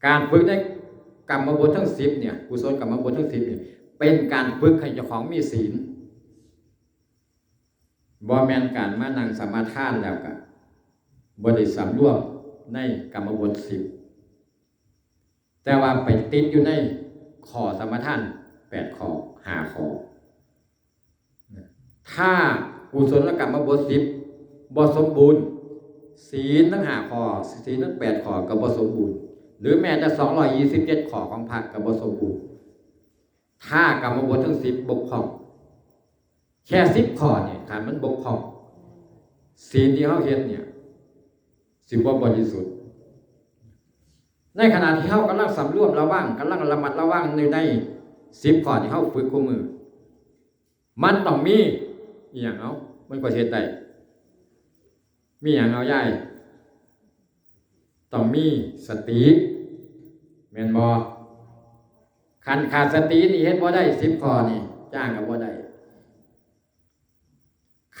การฝึกในกรรมบททั้งสิบเนี่ย กุศลกรรมบททั้งสิบเนี่ย เป็นการฝึกให้เจ้าของมีศีล บ่แม่นการมานั่งสมาทานแล้วก็บ่ได้สำรวมในกรรมบทสิบ แต่ว่าไปติดอยู่ในข้อสมาทานแปดข้อ ห้าข้อ ถ้ากุศลกรรมบทสิบบ่สมบูรณ์ ศีลทั้งห้าข้อ ศีลทั้งแปดข้อก็บ่สมบูรณ์ หรือแม้แต่สองร้อยยี่สิบเจ็ดข้อของพระก็บ่สมบูรณ์ ถ้ากรรมบททั้งสิบบกพร่อง แค่สิบข้อเนี่ย คันมันบกพร่อง ศีลที่เฮาเฮ็ดเนี่ย สิบ่บริสุทธิ์ ในขณะที่เฮากำลังสำรวมระวัง กำลังระมัดระวังอยู่ในสิบข้อที่เฮาฝึกคู่มื้อ มันต้องมีอีหยัง เอ้า มันก็สิเฮ็ดได้ มีหยัง เอา ยาย ต้องมีสติ แม่นบ่ คันขาดสตินี่เฮ็ดบ่ได้ สิบข้อนี่ จ้างก็บ่ได้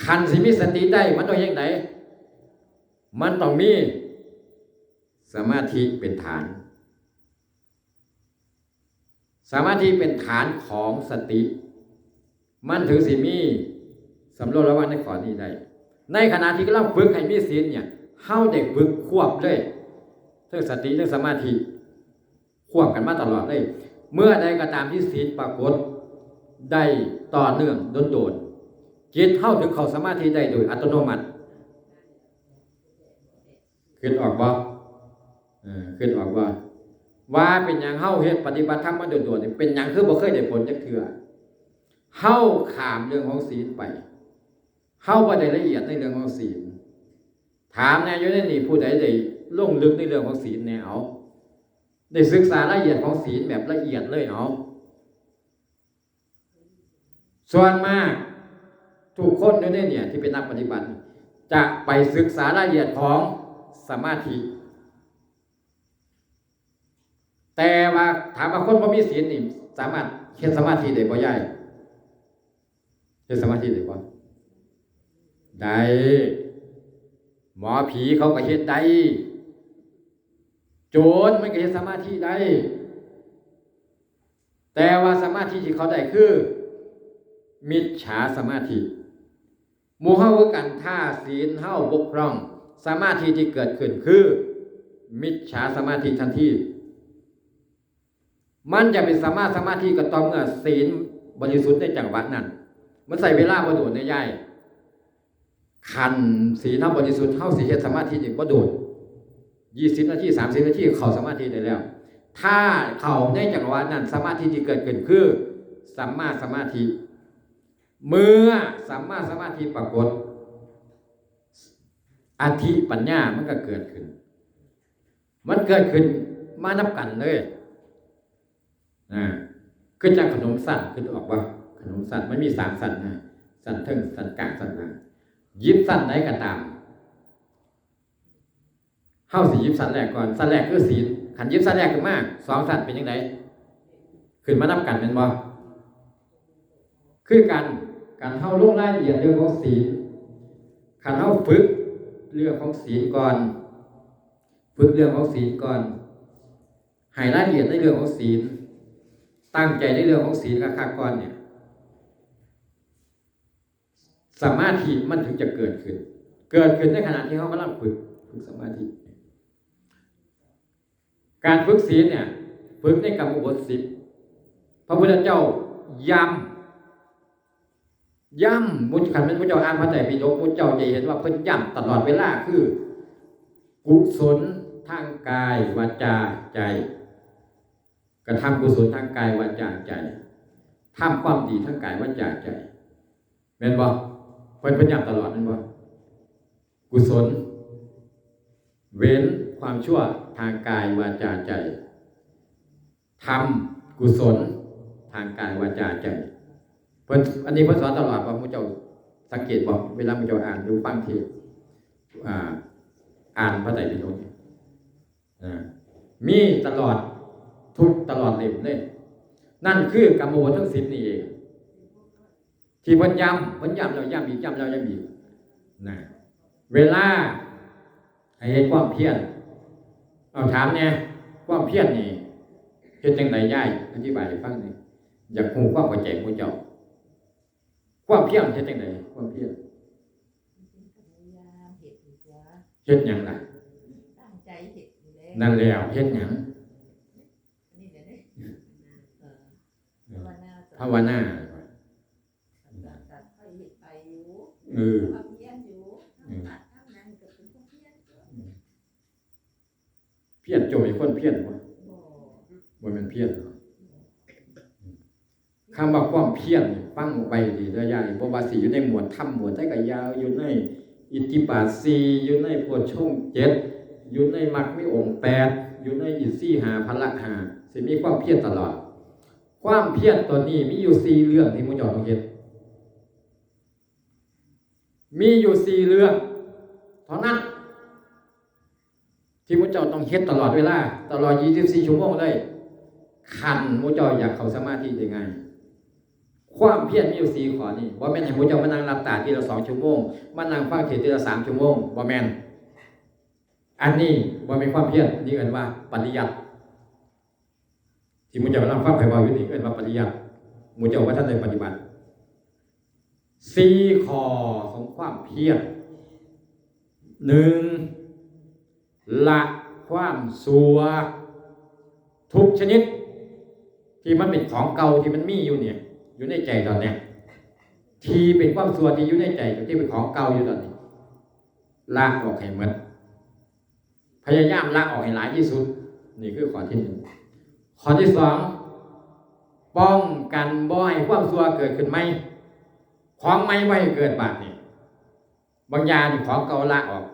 คันสิมีสติได้ มันต้องเฮ็ดจั่งใด มันต้องมีสมาธิเป็นฐาน สมาธิเป็นฐานของสติ มันถึงสิมีสำรวมระวังในข้อนี้ได้ ในขณะที่กำลังฝึกให้มีศีลเนี่ย เฮาได้ฝึกควบเลย ทั้งสติ ทั้งสมาธิ ควบกันมาตลอดเลย เมื่อใดก็ตามที่ศีลปรากฏได้ต่อเนื่องโดนๆ จิตเฮาถึงเข้าสมาธิได้โดยอัตโนมัติ คิดออกบ่ เออ คิดออกบ่ ว่าเป็นหยังเฮาเฮ็ดปฏิบัติธรรมมาโดนๆ นี่ เป็นหยังคือบ่เคยได้ผลจักเทื่อ เฮาข้ามเรื่องของศีลไป เฮาบ่ได้ละเอียดในเรื่องของศีล ถามแน่ อยู่ในนี่ผู้ใดได้ลงลึกในเรื่องของศีลแน่ เอา ได้ศึกษาละเอียดของศีลแบบละเอียดเลย เอา ส่วนมากทุกคนอยู่ในเนี่ยที่เป็นนักปฏิบัติ จะไปศึกษารายละเอียดของสมาธิ แต่ว่าถามว่าคนบ่มีศีลนี่สามารถเฮ็ดสมาธิได้บ่ ยาย เฮ็ดสมาธิได้บ่ ได้ หมอผีเขาก็เฮ็ดได้ โจรมันก็เฮ็ดสมาธิได้ แต่ว่าสมาธิที่เขาได้คือ มิจฉาสมาธิ หมู่เฮาคือกัน ถ้าศีลเฮาบกพร่อง สมาธิที่เกิดขึ้นคือ มิจฉาสมาธิทันที มันจะเป็นสัมมาสมาธิก็ต่อเมื่อศีลบริสุทธิ์ในจังหวะนั้น มันใช้เวลาบ่โดนนะยาย คันศีลเฮาบริสุทธิ์ เฮาสิเฮ็ดสมาธินี่บ่โดน ยี่สิบนาที สามสิบนาทีเข้าสมาธิได้แล้ว ถ้าเข้าในจังหวะนั้น สมาธิที่เกิดขึ้นคือสัมมาสมาธิ เมื่อสัมมาสมาธิปรากฏ อธิปัญญามันก็เกิดขึ้น มันเกิดขึ้นมานับกันเลยนะ คือจังขนมชั้น คือออกว่าขนมชั้นมันมีสามชั้นนะ ชั้นเทิง ชั้นกลาง ชั้นล่าง หยิบชั้นไหนก็ตาม เฮาสิหยิบชั้นแรกก่อน ชั้นแรกคือศีล คันหยิบชั้นแรกขึ้นมา สองชั้นเป็นจั่งใด ขึ้นมานับกันแม่นบ่ คือกัน คันเฮาลงรายละเอียดเรื่องของศีล คันเฮาฝึกเรื่องของศีลก่อน ฝึกเรื่องของศีลก่อน ให้รายละเอียดในเรื่องของศีล ตั้งใจในเรื่องของศีลคักๆก่อนเนี่ย สมาธิมันถึงจะเกิดขึ้น เกิดขึ้นในขณะที่เฮากำลังฝึก ฝึกสมาธิ การฝึกศีลเนี่ย ฝึกในกรรมบทสิบ พระพุทธเจ้าย้ำ ย้ำ มุจ คันแม่นมุจเจ้าอ่านพระไตรปิฎก มุจเจ้าจะเห็นว่าเพิ่นย้ำตลอดเวลา คือ กุศลทางกาย วาจา ใจ กระทำกุศลทางกาย วาจา ใจ ทำความดีทางกาย วาจา ใจ แม่นบ่ เพิ่น เพิ่นย้ำตลอดแม่นบ่ กุศล เว้นความชั่วทางกาย วาจา ใจ ทำกุศลทางกาย วาจา ใจ เพิ่น อันนี้เพิ่นสอนตลอด ว่าหมู่เจ้าสังเกตบ่ เวลาหมู่เจ้าอ่านหรือฟังเทศน์ อ่า อ่านพระไตรปิฎกเนี่ย อ่า มีตลอด ทุก ตลอดเล่มเลย นั่นคือกรรมบททั้งสิบนี่เอง ที่เพิ่นย้ำ เพิ่นย้ำแล้วย้ำอีก ย้ำแล้วย้ำอีก นะ เวลาให้เฮ็ดความเพียร เอาถามแหน่ ความเพียรนี่เฮ็ดจั่งใดยาย อธิบายให้ฟังแหน่ อยากรู้ความเข้าใจหมู่เจ้า ความเพียรเฮ็ดจั่งใด ความเพียร พยายามเฮ็ดอยู่ตัว เฮ็ดหยังล่ะ ตั้งใจเฮ็ดอยู่แล้ว นั่นแล้ว เฮ็ดหยัง นี่แหละเด้ เออ ภาวนา ภาวนา ก็ ก็ ก็ค่อยเฮ็ดไปอยู่ เออ ก็เพียรอยู่ อืม ทำวัดทำนั่นก็เป็นผู้เพียรอยู่ อืม เพียร เจ้าเป็นคนเพียรบ่ บ่ บ่แม่นเพียรเนาะ คำว่าความเพียรนี่ฟังไว้ดีเด้อยาย บ่ว่าสิอยู่ในหมวดธรรมหมวดใดก็อย่า อยู่ในอิทธิบาทสี่ อยู่ในโพชฌงค์เจ็ด อยู่ในมรรคมีองค์แปด อยู่ในอินทรีย์ห้า พละห้า สิมีความเพียรตลอด ความเพียรตัวนี้มีอยู่สี่เรื่องที่หมู่เจ้าต้องเฮ็ด มีอยู่สี่เรื่องเท่านั้น ที่หมู่เจ้าต้องเฮ็ดตลอดเวลา ตลอดยี่สิบสี่ชั่วโมงเลย คันหมู่เจ้าอยากเข้าสมาธิได้ง่าย ความเพียรมีอยู่สี่ข้อนี้ บ่แม่นให้หมู่เจ้ามานั่งหลับตาทีละสองชั่วโมง มานั่งฟังเทศน์ทีละสามชั่วโมง บ่แม่น อันนี้บ่แม่นความเพียร นี่เอิ้นว่าปริยัติ ที่หมู่เจ้ากำลังฟังข้อยเว้าอยู่นี่ เอิ้นว่าปริยัติ หมู่เจ้าบ่ทันได้ปฏิบัติ สี่ข้อของความเพียร หนึ่ง ละความชั่วทุกชนิด ที่มันเป็นของเก่าที่มันมีอยู่เนี่ย อยู่ในใจตอนเนี้ย ที่เป็นความชั่วที่อยู่ในใจ ที่เป็นของเก่าอยู่ตอนนี้ ละออกให้หมด พยายามละออกให้หลายที่สุด นี่คือข้อที่หนึ่ง ข้อที่สอง ป้องกันบ่ให้ความชั่วเกิดขึ้นใหม่ ของใหม่บ่ให้เกิดบาดนี้ บางอย่างนี่ของเก่าละออก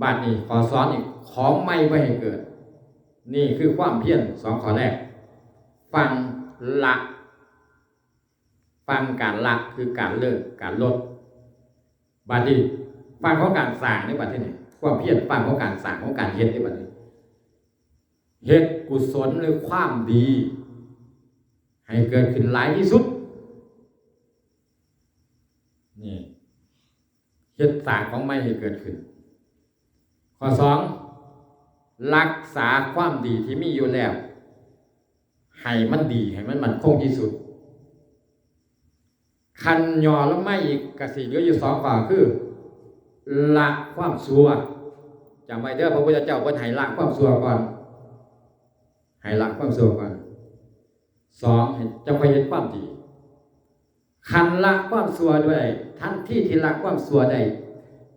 บาดนี้ข้อสองนี่ของใหม่บ่ให้เกิด นี่คือความเพียรสองข้อแรก ฟังละ ฟังการละคือการเลิก การลด บาดนี้ฟังของการสร้างนี่บาดนี้ ความเพียรฟังของการสร้าง ของการเฮ็ดนี่บาดนี้ เฮ็ดกุศลหรือความดี ให้เกิดขึ้นหลายที่สุด นี่ เฮ็ดสร้างของใหม่ให้เกิดขึ้น ข้อสอง รักษาความดีที่มีอยู่แล้ว ให้มันดี ให้มันมั่นคงที่สุด คันย่อลงมาอีกก็สิเหลืออยู่สองข้อ คือ ละความชั่ว จำไว้เด้อ พระพุทธเจ้าเพิ่นให้ละความชั่วก่อน ให้ละความชั่วก่อน สอง ให้จั่งค่อยเฮ็ดความดี คันละความชั่วได้ ทันทีที่ละความชั่วได้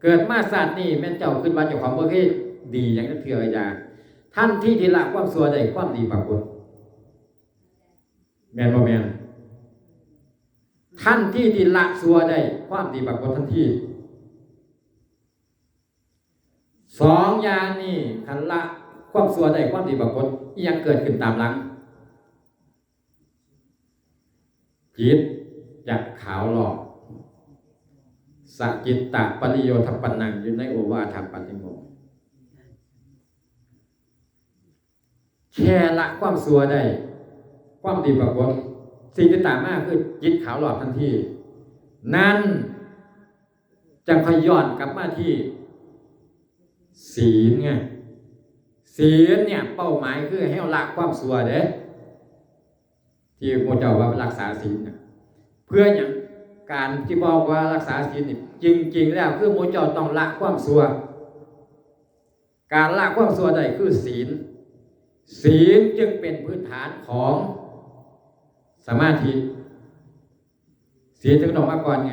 เกิดมาชาตินี้แม่นเจ้าคิดว่าเจ้าของบ่เคยดีหยังจักเทื่อ อย่า ทันทีที่ละความชั่วได้ ความดีปรากฏ แม่นบ่แม่น ทันทีที่ละชั่วได้ ความดีปรากฏทันที สองอย่างนี้ คันละ ความชั่วได้ ความดีปรากฏ อีหยังเกิดขึ้นตามหลัง จิตจะขาวหลอก สะจิตตะปริโยทปันนัง อยู่ในโอวาทปาติโมกข์ แค่ละความชั่วได้ ความดีปรากฏ สิ่งที่ตามมาคือจิตขาวหลอกทันที นั่นจังค่อยย้อนกลับมาที่ศีลไง ศีลเนี่ยเป้าหมายคือให้เราละความชั่วเด้ ที่พระเจ้าว่ารักษาศีลน่ะ เพื่อหยัง การที่บอกว่ารักษาศีลนี่ จริงๆแล้วคือพระเจ้าต้องละความชั่ว การละความชั่วได้คือศีล ศีลจึงเป็นพื้นฐานของสมาธิ ศีลถึงต้องมาก่อนไง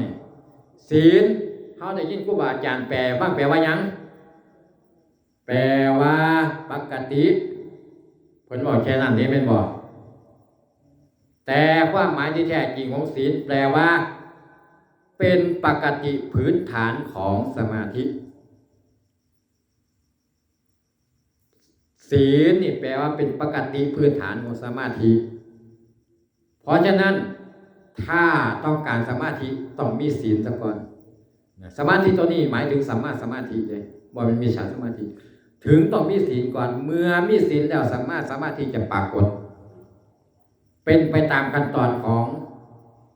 ศีล เฮาได้ยินครูบาอาจารย์แปล ว่าแปลว่าหยัง แปลว่าปกติ เพิ่นบอกแค่นั้นเด้ แม่นบ่ แต่ความหมายที่แท้จริงของศีล แปลว่า เป็นปกติพื้นฐานของสมาธิ ศีลนี่แปลว่าเป็นปกติพื้นฐานของสมาธิ เพราะฉะนั้น ถ้าต้องการสมาธิ ต้องมีศีลซะก่อนนะ สมาธิตัวนี้หมายถึงสัมมาสมาธิเลย บ่แม่นมิจฉาสมาธิ ถึงต้องมีศีลก่อน เมื่อมีศีลแล้ว สัมมาสมาธิจะปรากฏ เป็นไปตามขั้นตอนของ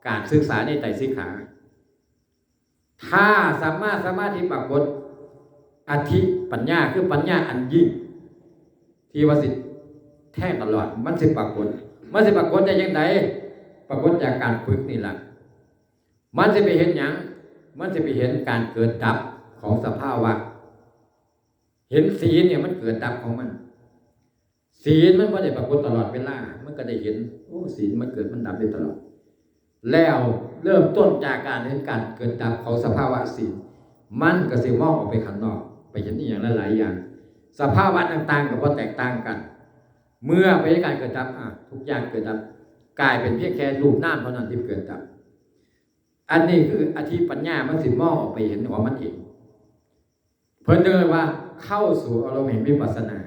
การศึกษาในไตรสิกขา ถ้าสัมมาสมาธิปรากฏ อธิปัญญา คือปัญญาอันยิ่ง ที่ว่าสิแทงตลอด มันสิปรากฏ มันสิปรากฏได้จังใด ปรากฏจากการฝึกนี่ล่ะ มันสิไปเห็นหยัง มันสิไปเห็นการเกิดดับของสภาวะ เห็นศีลเนี่ยมันเกิดดับของมัน ศีลมันบ่ได้ปรากฏตลอดเวลา มันก็ได้เห็น โอ้ ศีลมันเกิดมันดับได้ตลอด แล้วเริ่มต้นจากการเห็นการเกิดดับของสภาวะศีล มันก็สิมองออกไปข้างนอก ไปเห็นอีหยังหลายๆอย่าง สภาวะต่างๆก็บ่แตกต่างกัน เมื่อไปเห็นการเกิดดับ อ่ะ ทุกอย่างเกิดดับ กลายเป็นเพียงแค่รูปนามเท่านั้นที่เกิดดับ อันนี้คืออธิปัญญา มันสิมองออกไปเห็นของมันเอง เพิ่นเรียกว่าเข้าสู่อารมณ์แห่งวิปัสสนา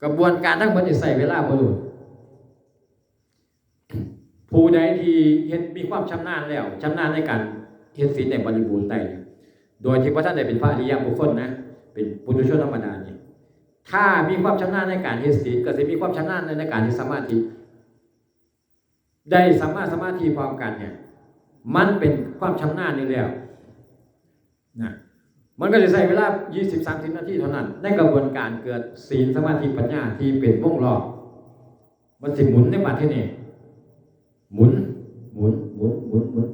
กระบวนการทั้งหมดนี่ใช้เวลาบ่โดน ผู้ใดที่เฮ็ด มีความชำนาญแล้ว ชำนาญในการเฮ็ดศีลได้บริบูรณ์ได้เนี่ย โดยที่บ่ทันได้เป็นพระอริยบุคคลนะ เป็นปุถุชนธรรมดานี่ ถ้ามีความชำนาญในการเฮ็ดศีล ก็สิมีความชำนาญในการเฮ็ดสมาธิ ได้สัมมาสมาธิพร้อมกันเนี่ย มันเป็นความชำนาญอยู่แล้วนะ มันก็จะใช้เวลา ยี่สิบ สามสิบ นาทีเท่านั้น ในกระบวนการเกิดศีล สมาธิ ปัญญาที่เป็นวงรอบ มันสิหมุนในบัดที่นี่ หมุน หมุน หมุน หมุน หมุน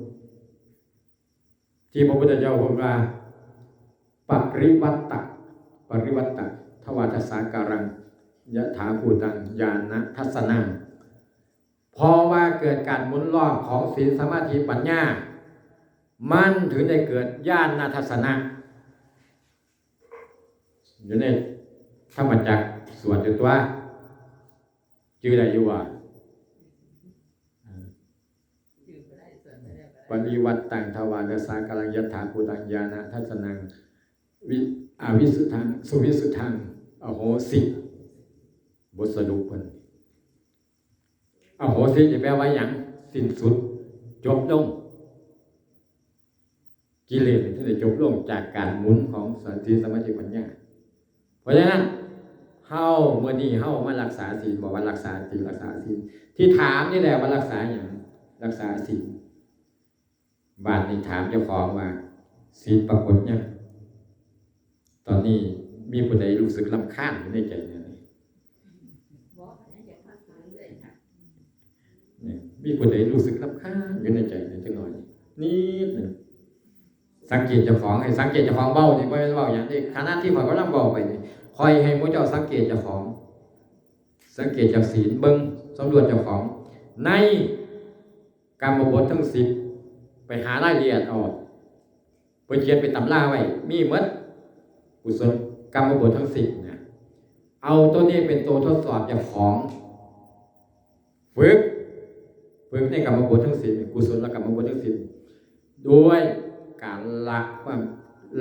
ที่พระพุทธเจ้าบอกว่า ปริวัตตะ ปริวัตตะ ทวาทสาการัง ยถาภูตัง ญาณทัสสนัง เพราะว่าเกิดการหมุนรอบของศีล สมาธิ ปัญญา มันถึงได้เกิดญาณทัสสนะ อยู่ในธรรมจักรสวดอยู่ตัว จื่อได้อยู่ว่า ปริวัตตัง ทวาทสาการัง ยถาภูตัง ญาณทัสสนัง วิ อวิสุทธัง สุวิสุทธัง อโหสิ บทสรุปเพิ่น อโหสิจะแปลว่าหยัง สิ้นสุด จบลง กิเลสนี่จะจบลงจากการหมุนของสติ สมาธิ ปัญญา เพราะฉะนั้น เฮา มื้อนี้เฮามารักษาศีล บอกว่ารักษาศีล รักษาศีล ที่ถามนี่แหละว่ารักษาหยัง รักษาศีล บาดนี้ถามเจ้าของว่า ศีลปรากฏยัง ตอนนี้มีผู้ใดรู้สึกรำคาญอยู่ในใจเนี่ย เนี่ย มีผู้ใดรู้สึกรำคาญอยู่ในใจเนี่ยจักหน่อย นิดหนึ่ง สังเกตเจ้าของ ให้สังเกตเจ้าของเว้านี่ บ่แม่นเว้าหยังเด้ ขณะที่ข้อยกำลังเว้าไปนี่ ข้อยให้หมู่เจ้าสังเกตเจ้าของ สังเกตจากศีล เบิ่ง สำรวจเจ้าของ ในกรรมบททั้งสิบ ไปหารายละเอียดเอา เพิ่นเขียนเป็นตำราไว้ มีหมด กุศลกรรมบททั้งสิบเนี่ย เอาตัวนี้เป็นตัวทดสอบเจ้าของ ฝึก ฝึกในกรรมบททั้งสิบ กุศลกรรมบททั้งสิบ ด้วยการละความ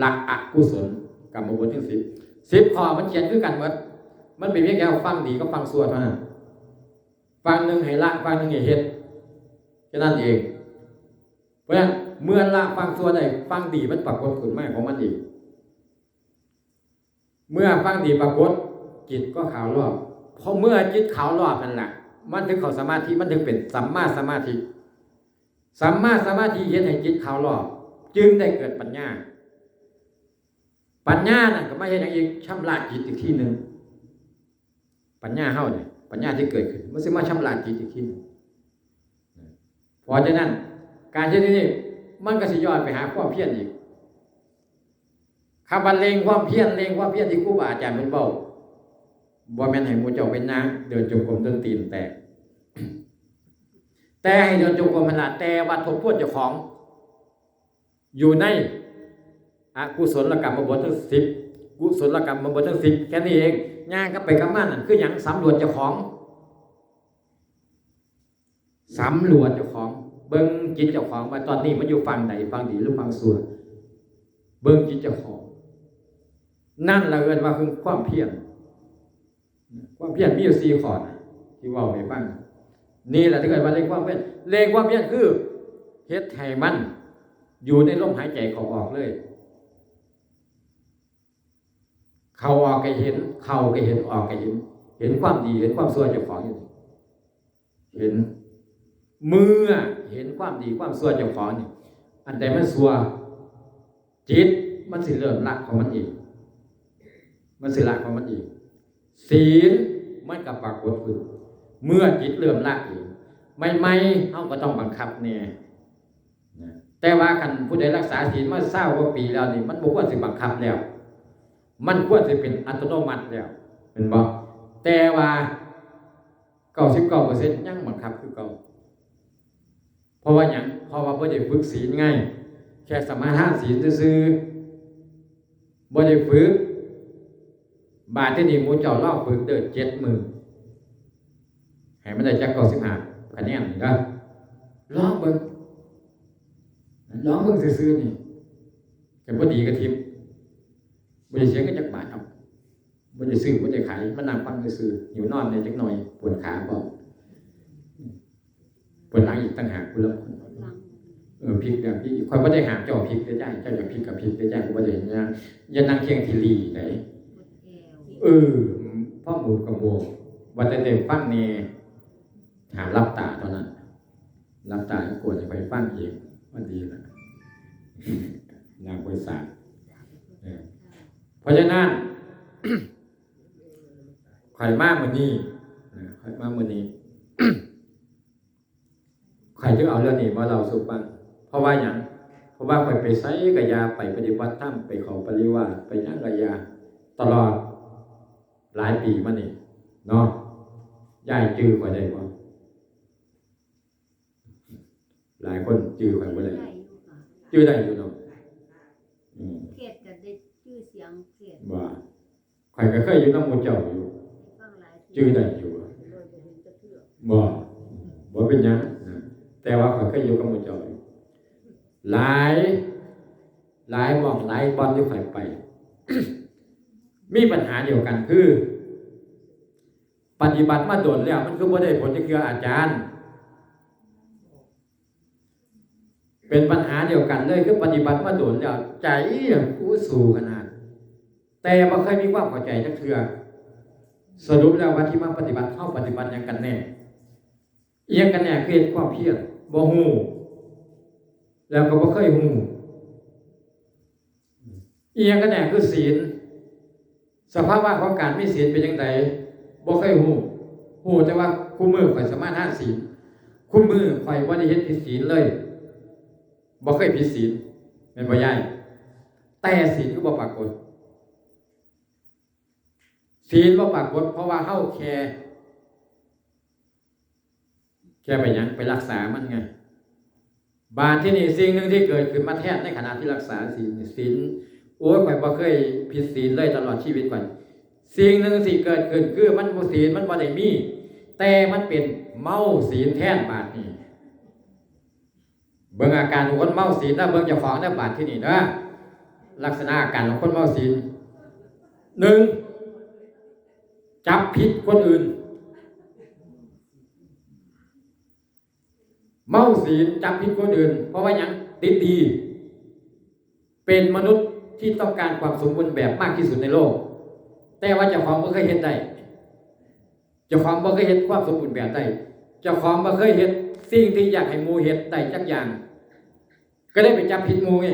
ละอกุศลกรรมบททั้งสิบ สิบข้อมันเขียนคือกันหมด มันเป็นเพียงแค่ฟังดีกับฟังชั่วเท่านั้น ฟังหนึ่งให้ละ ฟังหนึ่งให้เฮ็ด แค่นั้นเอง เพราะฉะนั้นเมื่อละฟังชั่วได้ ฟังดีมันปรากฏขึ้นมาของมันเอง เมื่อฟังดีปรากฏ จิตก็ขาวรอบ เพราะเมื่อจิตขาวรอบนั่นแหละ มันถึงเข้าสมาธิ มันถึงเป็นสัมมาสมาธิ สัมมาสมาธิเฮ็ดให้จิตขาวรอบ จึงได้เกิดปัญญา ปัญญานั่นก็มาเฮ็ดหยังอีก ชำระจิตอีกทีหนึ่ง ปัญญาเฮาเนี่ย ปัญญาที่เกิดขึ้น มันสิมาชำระจิตอีกทีหนึ่ง เพราะฉะนั้น การเฮ็ดนี่ มันก็สิย้อนไปหาความเพียรอีก คำว่าเร่งความเพียร เร่งความเพียรที่ครูบาอาจารย์เพิ่นเว้า บ่แม่นให้หมู่เจ้าไปนั่งเดินจงกรมจนตีนแตก แต่ให้เดินจงกรมหั่นล่ะ แต่ว่าทบทวนเจ้าของ อยู่ในอกุศลกรรมบททั้งสิบ กุศลกรรมบททั้งสิบ แค่นี้เอง ย่างกลับไปกลับมานั่นคือหยัง สำรวจเจ้าของ สำรวจเจ้าของ เบิ่งจิตเจ้าของว่าตอนนี้มันอยู่ฝั่งใด ฝั่งดีหรือฝั่งชั่ว เบิ่งจิตเจ้าของ นั่นละเอิ้นว่าคือความเพียร ความเพียรมีอยู่สี่ข้อนะ ที่เว้าให้ฟัง นี่แหละที่เอิ้นว่าเร่งความเพียร เร่งความเพียรคือเฮ็ดให้มันอยู่ในลมหายใจเข้าออกเลย เข้าออกก็เห็น เข้าก็เห็น ออกก็เห็น เห็นความดี เห็นความชั่วเจ้าของอยู่นี่ เห็น เมื่อเห็นความดีความชั่วเจ้าของนี่ อันใดมันชั่ว จิตมันสิเริ่มละของมันเอง มันสิละของมันเอง ศีลมันก็ปรากฏขึ้น เมื่อจิตเริ่มละเอง ใหม่ๆ เฮาก็ต้องบังคับแน่ นะ แต่ว่าคันผู้ใดรักษาศีลมาซาวกว่าปีแล้วนี่ มันบ่ควรสิบังคับแล้ว มันควรสิเป็นอัตโนมัติแล้ว แม่นบ่ แต่ว่า เก้าสิบเก้าเปอร์เซ็นต์ ยังบังคับคือเก่า เพราะว่าหยัง เพราะว่าบ่ได้ฝึกศีลไง แค่สมาทานศีลซื่อๆ บ่ได้ฝึก บาดทีนี้หมู่เจ้าลองฝึกเด้อ เจ็ดมื้อ ให้มันได้จัก เก้าสิบห้า คะแนนนี่เด้อ ลองเบิ่ง ลองเบิ่งซื่อๆ นี่ คันบ่ดีก็ถิ่ม บ่ได้เสียเงินจักบาทดอก บ่ได้ซื้อ บ่ได้ขาย มานั่งฟังซื่อๆ หิวนอนแหน่จักหน่อย ปวดขาพร้อม ปวดหลังอีกต่างหากพุ้นละ เออ พลิกแล้วพลิกอีก ข้อยบ่ได้ห้ามเจ้าพลิกเด้อย่าย เจ้าอยากพลิกก็พลิกเด้อย่าย กูบ่ได้เห็นนะ อย่านั่งเคียงขี้หลี้ได๋ เออ พอหมู่ก็หมู่ ว่าแต่ได้ฟังแหน่ ห้ามหลับตาเท่านั้น หลับตาก็กวดให้ข้อยฟังเอง ว่าดีล่ะ นางบริษัท เออ เพราะฉะนั้น ข้อยมามื้อนี้ นะ ข้อยมามื้อนี้ ข้อยจึงเอาเรื่องนี้มาเล่าสู่ฟัง เพราะว่าหยัง เพราะว่าข้อยไปไสก็อย่า ไปปฏิบัติธรรม ไปเข้าปริวาส ไปหยังก็อย่า ตลอดหลายปีมานี่ เนาะ ย่ายจื่อข้อยได้บ่ หลายคนจื่อข้อยบ่ได้ ได้อยู่ค่ะ จื่อได้อยู่เนาะ อืม เทศน์ก็ได้จื่อเสียงเทศน์ ว่า ข้อยก็เคยอยู่นำหมู่เจ้าอยู่ ฟังหลายเทื่อ จื่อได้อยู่ บ่ บ่เป็นหยังนะ แต่ว่าข้อยเคยอยู่กับหมู่เจ้าอยู่ หลาย หลายหม่องหลายบ่อนที่ข้อยไป มีปัญหาเดียวกันคือ ปฏิบัติมาโดนแล้ว มันคือบ่ได้ผลจักเทื่ออาจารย์ เป็นปัญหาเดียวกันเลย คือปฏิบัติมาโดนแล้ว ใจอู้สู้ขนาด แต่บ่เคยมีความเข้าใจจักเทื่อ สรุปแล้วว่าที่มาปฏิบัติ เฮาปฏิบัติหยังกันแน่ อิหยังกันแน่ คือเฮ็ดความเพียร บ่ฮู้ แล้วก็บ่เคยฮู้ อิหยังกันแน่ คือศีล สภาวะของการมีศีลเป็นจั่งใด บ่เคยฮู้ ฮู้แต่ว่าคุมื้อข้อยสมาทานศีล คุมื้อข้อยบ่ได้เฮ็ดผิดศีลเลย บ่เคยผิดศีล แม่นบ่ยาย แต่ศีลคือบ่ปรากฏ ศีลบ่ปรากฏ เพราะว่าเฮาแค่ แค่ไปหยัง ไปรักษามันไง บาดที่นี่สิ่งหนึ่งที่เกิดขึ้นมาแทนในขณะที่รักษาศีลนี่ ศีล โอ้ย ข้อยบ่เคยผิดศีลเลยตลอดชีวิตข้อย สิ่งหนึ่งที่เกิดขึ้นคือมันบ่ ศีลมันบ่ได้มี แต่มันเป็นเมาศีลแทนบาดนี้ เบิ่งอาการของคนเมาศีลนะ เบิ่งเจ้าของนะ บาดที่นี่นะ ลักษณะอาการของคนเมาศีล หนึ่ง จับผิดคนอื่น เมาศีลจับผิดคนอื่น เพราะว่าหยัง ติดดี เป็นมนุษย์ที่ต้องการความสมบูรณ์แบบมากที่สุดในโลก แต่ว่าเจ้าของบ่เคยเฮ็ดได้ เจ้าของบ่เคยเฮ็ดความสมบูรณ์แบบได้ เจ้าของบ่เคยเฮ็ดสิ่งที่อยากให้หมู่เฮ็ดได้จักอย่าง ก็เลยไปจับผิดหมู่ไง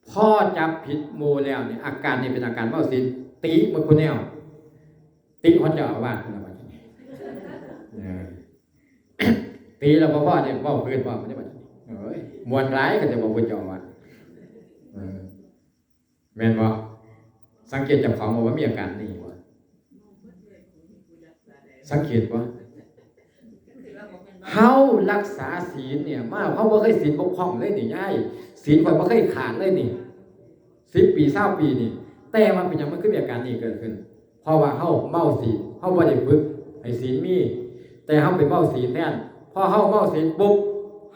พอจับผิดหมู่แล้วเนี่ย อาการนี้เป็นอาการเมาศีล ติหมดคู่แนว ติฮอดเจ้าอาวาสนั่นล่ะบัดนี้ เออ ติแล้วบ่พอเนี่ย เว้าพื้นเว้าบ่ได้บัดนี้ เอ้ย ม่วนหลายก็จะบอกเพิ่นเจ้าอาวาส เออ แม่นบ่ สังเกตเจ้าของบ่ว่ามีอาการนี้บ่ สังเกตบ่ เฮารักษาศีลเนี่ย มา เฮาบ่เคยศีลบกพร่องเลยนี่ยาย ศีลข้อยบ่เคยขาดเลยนี่ สิบปี ซาวปีนี่ แต่ว่าเป็นหยังมันคือมีอาการนี้เกิดขึ้น เพราะว่าเฮาเมาศีล เฮาบ่ได้ฝึกให้ศีลมี แต่เฮาไปเมาศีลแทน พอเฮาเมาศีลปุ๊บ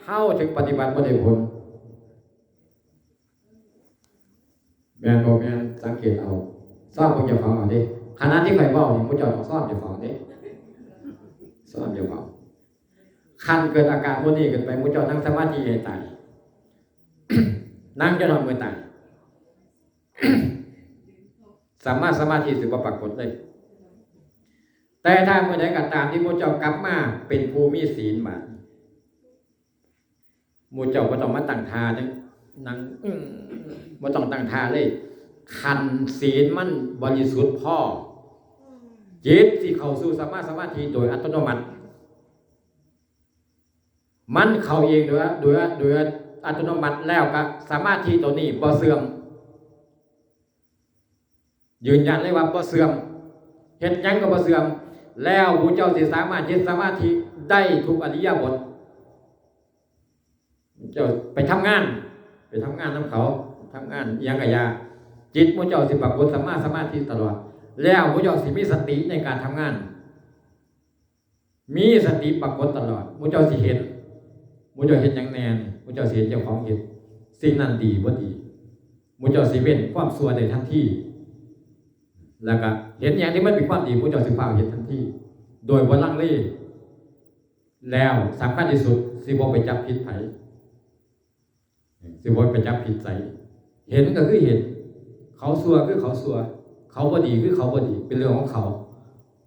เฮาถึงปฏิบัติบ่ได้ผล แม่นบ่แม่น สังเกตเอา ซ่อมเบิ่งเจ้าของเอาเด้ ขณะที่ข้อยเว้านี่ หมู่เจ้าต้องซ่อมเจ้าของเด้ ซ่อมเจ้าของ คันเกิดอาการพวกนี้ขึ้นไป หมู่เจ้านั่งสมาธิให้ตาย นั่งจนฮอดมื้อตาย สัมมาสมาธิสิบ่ปรากฏเลย แต่ถ้าเมื่อใดก็ตามที่หมู่เจ้ากลับมาเป็นผู้มีศีลบาดนี้ หมู่เจ้าบ่ต้องมาตั้งท่าเด้ นั่ง อื้อ บ่ต้องตั้งท่าเลย คันศีลมันบริสุทธิ์พอ จิตสิเข้าสู่สัมมาสมาธิโดยอัตโนมัติ มันเข้าเองโดย โดย โดยอัตโนมัติ แล้วก็สมาธิตัวนี้บ่เสื่อม ยืนยันเลยว่าบ่เสื่อม เฮ็ดหยังก็บ่เสื่อม แล้วหมู่เจ้าสิสามารถเฮ็ดสมาธิได้ทุกอิริยาบถ เจ้าไปทำงาน ไปทำงานนำเขา ทำงานอิหยังก็อย่า จิตหมู่เจ้าสิปรากฏสัมมาสมาธิตลอด แล้วหมู่เจ้าสิมีสติในการทำงาน มีสติปรากฏตลอด หมู่เจ้าสิเห็น หมู่เจ้าเฮ็ดหยังแน่นี่ หมู่เจ้าสิเห็นเจ้าของเฮ็ด สิ่งนั้นดีบ่ดี หมู่เจ้าสิเว้นความชั่วได้ทันที แล้วก็เห็นหยังที่มันเป็นความดี หมู่เจ้าสิฟ้าวเฮ็ดทันที โดยบ่ลังเล แล้วสำคัญที่สุด สิบ่ไปจับผิดไผ สิบ่ไปจับผิดไส เห็นก็คือเห็น เขาชั่วคือเขาชั่ว เขาบ่ดีคือเขาบ่ดี เป็นเรื่องของเขา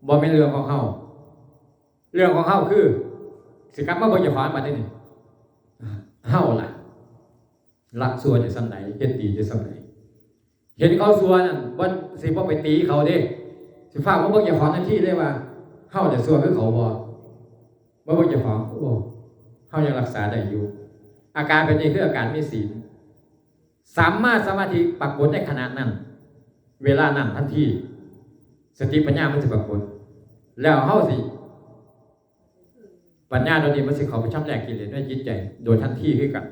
บ่แม่นเรื่องของเฮา เรื่องของเฮาคือ สิกลับมาเบิ่งเจ้าของบัดนี้ เฮาล่ะ รักชั่วได้ส่ำใด เฮ็ดดีได้ส่ำใด เห็นเขาชั่วนั่น บ่ สิบ่ไปตีเขาเด้ สิฟ้าวมาเบิ่งเจ้าของทันทีเลยว่า เฮาได้ชั่วคือเขาบ่ มาเบิ่งเจ้าของ โอ้ เฮายังรักษาได้อยู่ อาการแบบนี้คืออาการมีศีล สัมมาสมาธิปรากฏในขณะนั้น เวลานั้นทันที สติปัญญามันสิปรากฏ แล้วเฮาสิ ปัญญาตัวนี้มันสิเข้าไปชำระกิเลสในจิตใจ โดยทันทีคือกัน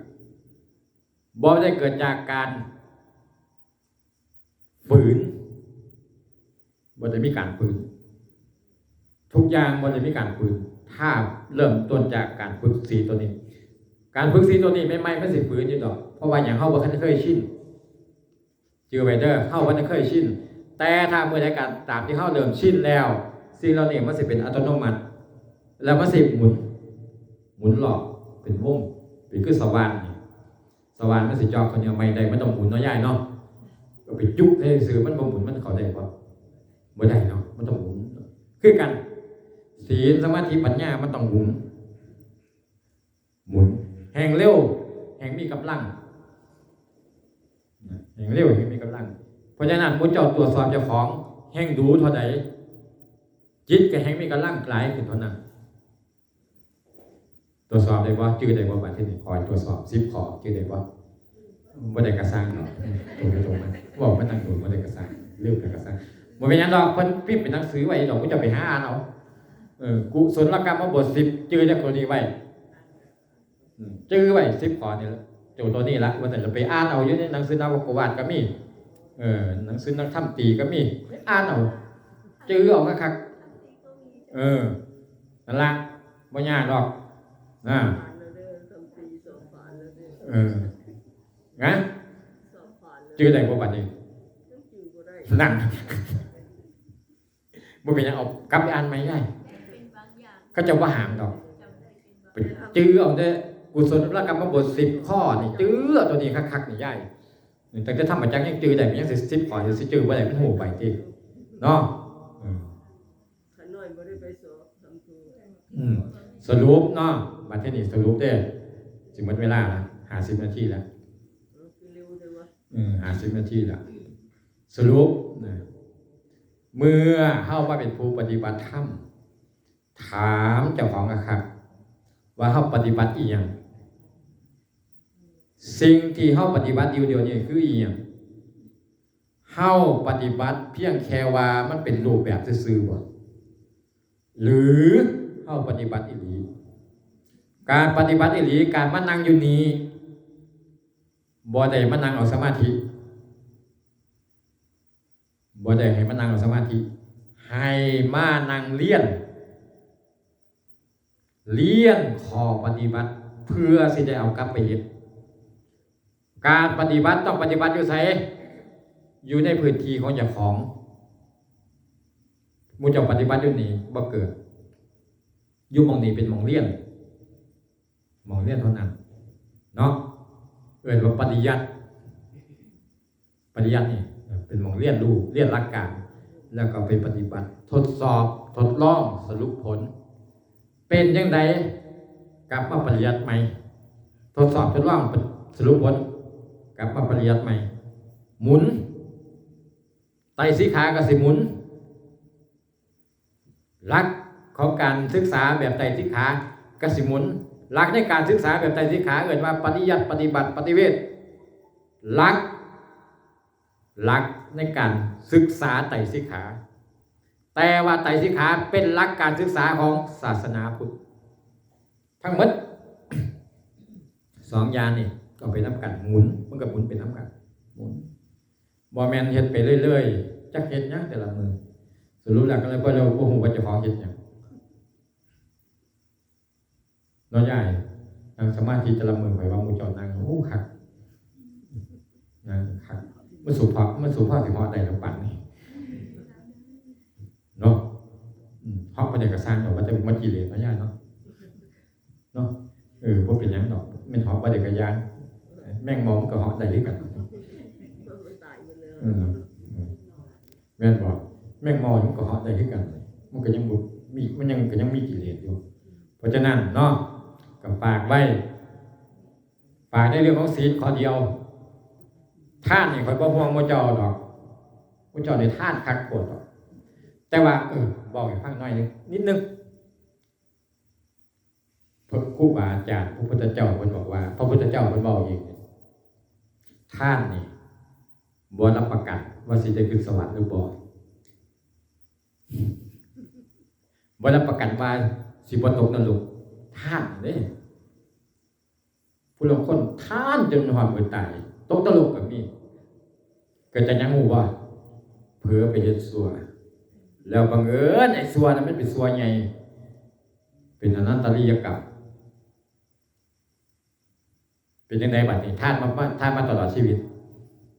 บ่ได้เกิดจากการฝืน บ่ได้มีการฝืน ทุกอย่างบ่ได้มีการฝืน ถ้าเริ่มต้นจากการฝึกศีลตัวนี้ การฝึกศีลตัวนี้ใหม่ๆมันสิฝืนอยู่ดอก เพราะว่าหยัง เฮาบ่ทันเคยชิน จื่อไว้เด้อ เฮาบ่ทันเคยชิน แต่ถ้าเมื่อใดก็ตามที่เฮาเริ่มชินแล้ว สิ่งเหล่านี้มันสิเป็นอัตโนมัติ แล้วมันสิหมุน หมุนรอบ เป็นวง เป็นคือสว่านนี่ สว่านมันสิจอกข้าวเหนียวใหม่ได้ มันต้องหมุนเนาะยายเนาะ ก็ไปจุใส่ซื่อ มันบ่หมุน มันเข้าได้บ่ บ่ได้เนาะ มันต้องหมุน คือกัน ศีล สมาธิ ปัญญา มันต้องหมุน หมุน แฮ่งเร็ว แฮ่งมีกำลัง แฮ่งเร็ว แฮ่งมีกำลัง เพราะฉะนั้นหมู่เจ้าตรวจสอบเจ้าของ แฮ่งดูเท่าใด จิตก็แฮ่งมีกำลังหลายขึ้นเท่านั้น ตรวจสอบได้บ่ จื่อได้บ่ บัดทีนี้ ขอให้ตรวจสอบ สิบข้อ จื่อได้บ่ บ่ได้กระซังเนาะ ตรงไปตรงมา เว้ามาตั้งโดน บ่ได้กระซัง ลืมแล้วกระซัง บ่เป็นหยังดอก เพิ่นพิมพ์เป็นหนังสือไว้ดอก หมู่เจ้าไปหาอ่านเอา เออ กุศลกรรมบทสิบ จื่อจากตัวนี้ไว้ อืม จื่อไว้ สิบข้อนี่ละ โจทย์ตัวนี้ละ ว่าแต่จะไปอ่านเอาอยู่ในหนังสือนวโกวาทก็มี เออ หนังสือนักธรรมตรีก็มี ไปอ่านเอา จื่อเอาคักๆ เออ นั่นละ บ่ยากดอก อ่า เออ นะ จื่อได้บ่บัดนี้ ยังจื่อบ่ได้ นั่น บ่เป็นหยัง เอากลับไปอ่านใหม่ได้ เขาเจ้าบ่ห้ามดอก ไปจื่อเอาแต่กุศลกรรมบทสิบข้อนี่ จื่อเอาตัวนี้คักๆนี่ยาย ตั้งแต่ธรรมจักรยังจื่อได้ มันยังสิสิบข้อ ยังสิจื่อบ่ได้ มันฮู้ไปติ เนาะ อืม ข้าน้อยบ่ได้ไปสอบทำครู อืม สรุปเนาะ บัดทีนี้สรุปเด้อ สิหมดเวลาละ ห้าสิบนาทีละ เออ คือเร็วเด้อวะ อืม ห้าสิบนาทีละ สรุปนะ เมื่อเฮามาเป็นผู้ปฏิบัติธรรม ถามเจ้าของอะครับ ว่าเฮาปฏิบัติอีหยัง สิ่งที่เฮาปฏิบัติอยู่เดี๋ยวนี้คืออีหยัง เฮาปฏิบัติเพียงแค่ว่ามันเป็นรูปแบบซื่อๆบ่ หรือเฮาปฏิบัติอีหลี การปฏิบัติอีหลี การมานั่งอยู่นี้ บ่ได้มานั่งเอาสมาธิ บ่ได้ให้มานั่งเอาสมาธิ ให้มานั่งเรียน เรียนข้อปฏิบัติ เพื่อสิได้เอากลับไปเฮ็ด การปฏิบัติต้องปฏิบัติอยู่ไส อยู่ในพื้นที่ของเจ้าของ หมู่เจ้าปฏิบัติอยู่นี่บ่เกิด อยู่หม่องนี้เป็นหม่องเรียน หม่องเรียนเท่านั้น เนาะ เอิ้นว่าปริยัติ ปริยัตินี่เป็นหม่องเรียนรู้ เรียนหลักการ แล้วก็ไปปฏิบัติ ทดสอบ ทดลอง สรุปผล เป็นจั่งใด กลับมาปริยัติใหม่ ทดสอบ ทดลอง สรุปผล กลับมาปริยัติใหม่ หมุน ไตรสิกขาก็สิหมุน หลักของการศึกษาแบบไตรสิกขาก็สิหมุน หลักในการศึกษาแบบไตรสิกขาเอิ้นว่าปริยัติ ปฏิบัติ ปฏิเวท หลัก หลักในการศึกษาไตรสิกขา แต่ว่าไตรสิกขาเป็นหลักการศึกษาของศาสนาพุทธ ทั้งหมด สองอย่างนี่ก็ไปนำกัน หมุน มันก็หมุนไปนำกัน หมุน บ่แม่นเฮ็ดไปเรื่อยๆ จักเฮ็ดหยังแต่ละมื้อ สรุปแล้วก็เลยบ่ เราบ่ฮู้ว่าเจ้าของเฮ็ดหยัง เนาะยาย นั่งสมาธิแต่ละมื้อ ข้อยว่าหมู่เจ้านั่ง โอ้ คัก นั่งคัก มันสุภาพ มันสุภาพสิเหาะได้แล้วปานนี้ เนาะ อืม เหาะไปได้ก็ซ่างดอก ว่าแต่มันกิเลสเนาะยายเนาะ เนาะ เออ บ่เป็นหยังดอก แม่นเหาะบ่ได้ก็ย่าง แมงเม่ามันก็เหาะได้คือกัน เออ เออ แม่นบ่ แมงเม่ามันก็เหาะได้คือกัน มันก็ยังบ่มี มันยัง ก็ยังมีกิเลสอยู่ เพราะฉะนั้นเนาะ ก็ฝากไว้ ฝากในเรื่องของศีลข้อเดียว ทานนี่ข้อยบ่ห่วงหมู่เจ้าดอก หมู่เจ้านี่ทานคักโพดดอก แต่ว่า เออ เว้าให้ฟังหน่อยหนึ่ง นิดนึง พระครูบาอาจารย์ พระพุทธเจ้าเพิ่นบอกว่า พระพุทธเจ้าเพิ่นเว้าเอง ทานนี่บ่รับประกันว่าสิได้ขึ้นสวรรค์หรือบ่ บ่รับประกันว่าสิบ่ตกนรก ทานเด้ ผู้ลางคนทานจนฮอดมื้อตาย ตกนรกก็มี เกิดจากหยังรู้บ่ เผลอไปเฮ็ดชั่ว แล้วบังเอิญไอ้ชั่วนั้นมันเป็นชั่วใหญ่ เป็นอนันตริยกรรม เป็นจั่งใดบัดนี้ ทานมา ทานมาตลอดชีวิต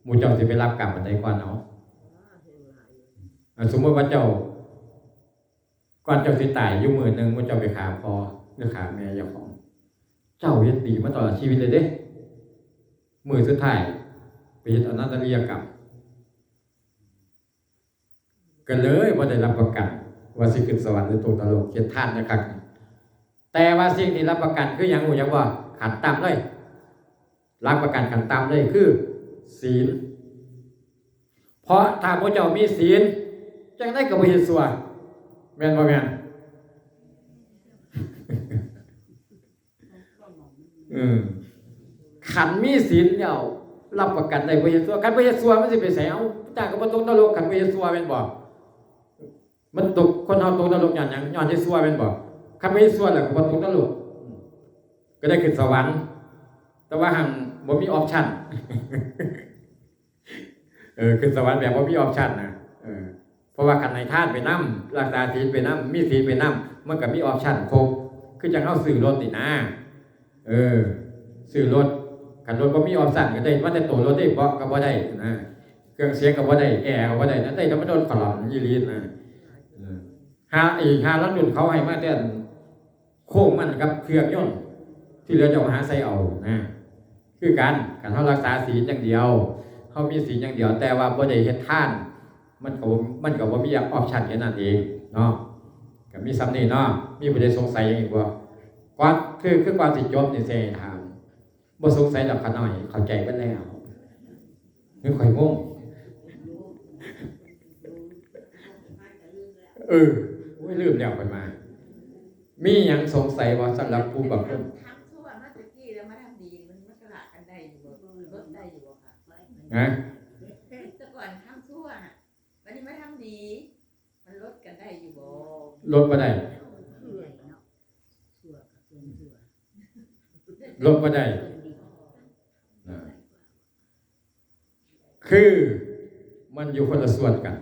หมู่เจ้าสิไปรับกรรมอันใดก่อนเอา อ่ะ สมมุติว่าเจ้า ก่อนเจ้าสิตายอยู่มื้อหนึ่ง หมู่เจ้าไปฆ่าพ่อหรือฆ่าแม่เจ้าของ เจ้าเฮ็ดดีมาตลอดชีวิตเลยเด้ มื้อสุดท้ายไปเฮ็ดอนันตริยกรรม ก็เลยบ่ได้รับประกันว่าสิขึ้นสวรรค์หรือตกนรก เฮ็ดทานนะครับ แต่ว่าสิ่งที่รับประกันคือหยัง ฮู้หยังบ่ ขั้นต่ำเลย รับประกันขั้นต่ำเลยคือศีล เพราะถ้าหมู่เจ้ามีศีล จั่งใดก็บ่เฮ็ดชั่ว แม่นบ่แม่น เออ คันมีศีลแล้ว รับประกันได้บ่เฮ็ดชั่ว คันบ่เฮ็ดชั่วมันสิไปไส เอ้า ตายก็บ่ตกนรก คันบ่เฮ็ดชั่วแม่นบ่ มันตก คนเฮาตกนรกย้อนหยัง ย้อนเฮ็ดชั่วแม่นบ่ คันบ่เฮ็ดชั่วแล้วก็บ่ตกนรก ก็ได้ขึ้นสวรรค์ แต่ว่าหั่นบ่มีออปชัน เออ ขึ้นสวรรค์แบบบ่มีออปชันนะ เออ เพราะว่าคันให้ทานไปนำ รักษาศีลไปนำ มีศีลไปนำ มันก็มีออปชันครบ คือจั่งเฮาซื้อรถนี่นะ เออ ซื้อรถ คันรถบ่มีออปชันก็ได้มาแต่โตรถเด้ เบาะก็บ่ได้นะ เครื่องเสียงก็บ่ได้ แอร์ก็บ่ได้นะ ได้แต่มาโดนขลอนอีหลีนะ เออ หา อีกหาลังดุนเขาให้มาแต่โค้งมันกับเครื่องยนต์ ที่เหลือเจ้าหาใส่เอานะ คือกัน คันเฮารักษาศีลอย่างเดียว เฮามีศีลอย่างเดียว แต่ว่าบ่ได้เฮ็ดทาน มันก็ มันก็บ่มีออปชันแค่นั้นเองเนาะ ก็มีส่ำนี้เนาะ มีผู้ใดสงสัยหยังอีกบ่ ก่อน คือ คือก่อนสิจบนี่สิให้ถาม บ่สงสัยดอก ข้าน้อยเข้าใจเบิดแล้ว คือข้อยงง เออ โอ้ย ลืมแล้วข้อยมา มีหยังสงสัยบ่ สำหรับผู้บางคน ทำชั่วมาตะกี้แล้วมาทำดี มัน มันกะละกันได้อยู่บ่ ลดได้อยู่บ่คะ ฮะ แต่ก่อนทำชั่วอะ วันนี้มาทำดี มันลดกันได้อยู่บ่ ลดบ่ได้ ลดบ่ได้ นะ คือมันอยู่คนละส่วนกัน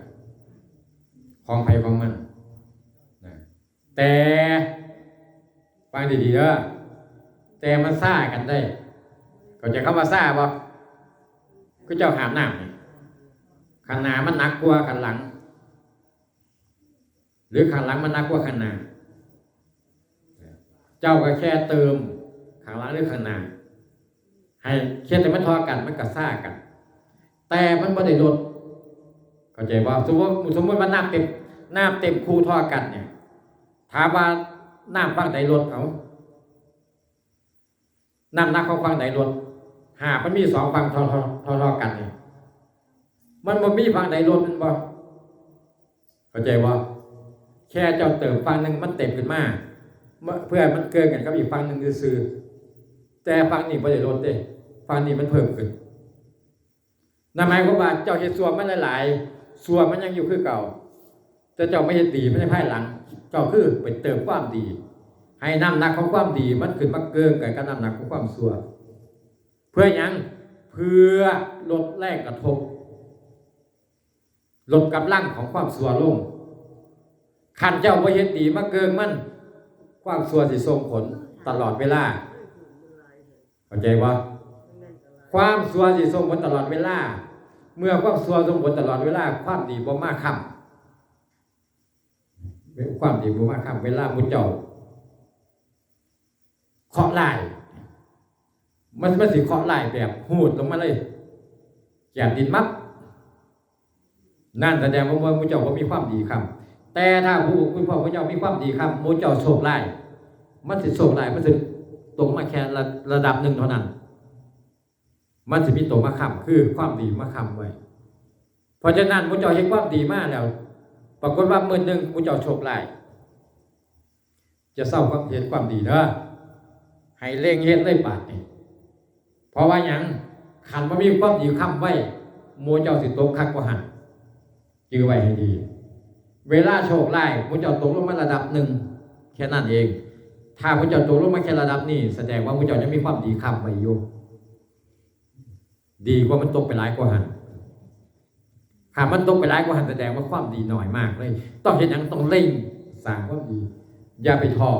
ของไผของมัน นะ แต่ ฟังดีๆเด้อ แต่มันซ่ากันได้ เข้าใจคำว่าซ่าบ่ คือเจ้าห้ามน้ำนี่ ข้างหน้ามันหนักกว่าข้างหลัง หรือข้างหลังมันหนักกว่าข้างหน้า เจ้าก็แค่เติมข้างหลังหรือข้างหน้า ให้เฮ็ดให้มันเท่ากัน มันก็ซ่ากัน แต่มันบ่ได้ลด เข้าใจบ่ สมมุติ สมมุติว่าน้ำเต็ม น้ำเต็มคูเท่ากันเนี่ย ถามว่าน้ำฝั่งใดลด เอา น้ำหนักของฝั่งใดลด หากมันมีสองฝั่งเท่า เท่า เท่า เท่ากันนี่ มันบ่มีฝั่งใดลด แม่นบ่ เข้าใจบ่ แค่เจ้าเติมฝั่งหนึ่งมันเต็มขึ้นมา เมื่อ เพื่อมันเกินกันกับอีกฝั่งหนึ่งซื่อๆ แต่ฝั่งนี้บ่ได้ลดเด้ ฝั่งนี้มันเพิ่มขึ้น นั่นหมายความว่าเจ้าเฮ็ดชั่วมาหลายๆ ชั่วมันยังอยู่คือเก่า แต่เจ้ามาเฮ็ดดีมาในภายหลัง เจ้าคือไปเติมความดี ให้น้ำหนักของความดีมันขึ้นมาเกินกันกับน้ำหนักของความชั่ว เพื่อหยัง เพื่อลดแรงกระทบ ลดกำลังของความชั่วลง คันเจ้าบ่เฮ็ดดีมาเกินมัน ความชั่วสิส่งผลตลอดเวลา เข้าใจบ่ ความชั่วสิส่งผลตลอดเวลา เมื่อความชั่วส่งผลตลอดเวลา ความดีบ่มาค้ำ ความดีบ่มาค้ำ เวลาหมู่เจ้าเคราะห์ร้าย มัน มันสิเคราะห์ร้ายแบบหูดลงมาเลย แกดดินมับ นั่นแสดงว่าหมู่เจ้าบ่มีความดีค้ำ แต่ถ้าผู้ คุณพ่อคุณเจ้ามีความดีค้ำ หมู่เจ้าโชคร้าย มันสิโชคร้าย มันสิตกมาแค่ระ ระดับหนึ่งเท่านั้น มันสิมีตัวมาค้ำ คือความดีมาค้ำไว้ เพราะฉะนั้นหมู่เจ้าเฮ็ดความดีมาแล้ว ปรากฏว่ามื้อหนึ่งหมู่เจ้าโชคร้าย จะเซาความ เฮ็ดความดีเด้อ ให้เร่งเฮ็ดเลยบาดนี้ เพราะว่าหยัง คันบ่มีความดีค้ำไว้ หมู่เจ้าสิตกคักกว่าหั่น จื่อไว้ให้ดี เวลาโชคร้าย หมู่เจ้าตกลงมาระดับหนึ่ง แค่นั้นเอง ถ้าหมู่เจ้าตกลงมาแค่ระดับนี้ แสดงว่าหมู่เจ้ายังมีความดีค้ำไว้อยู่ ดีกว่ามันตกไปหลายกว่าหั่น ถ้ามันตกไปหลายกว่าหั่น แสดงว่าความดีน้อยมากเลย ต้องเฮ็ดหยัง ต้องเร่งสร้างความดี อย่าไปท้อ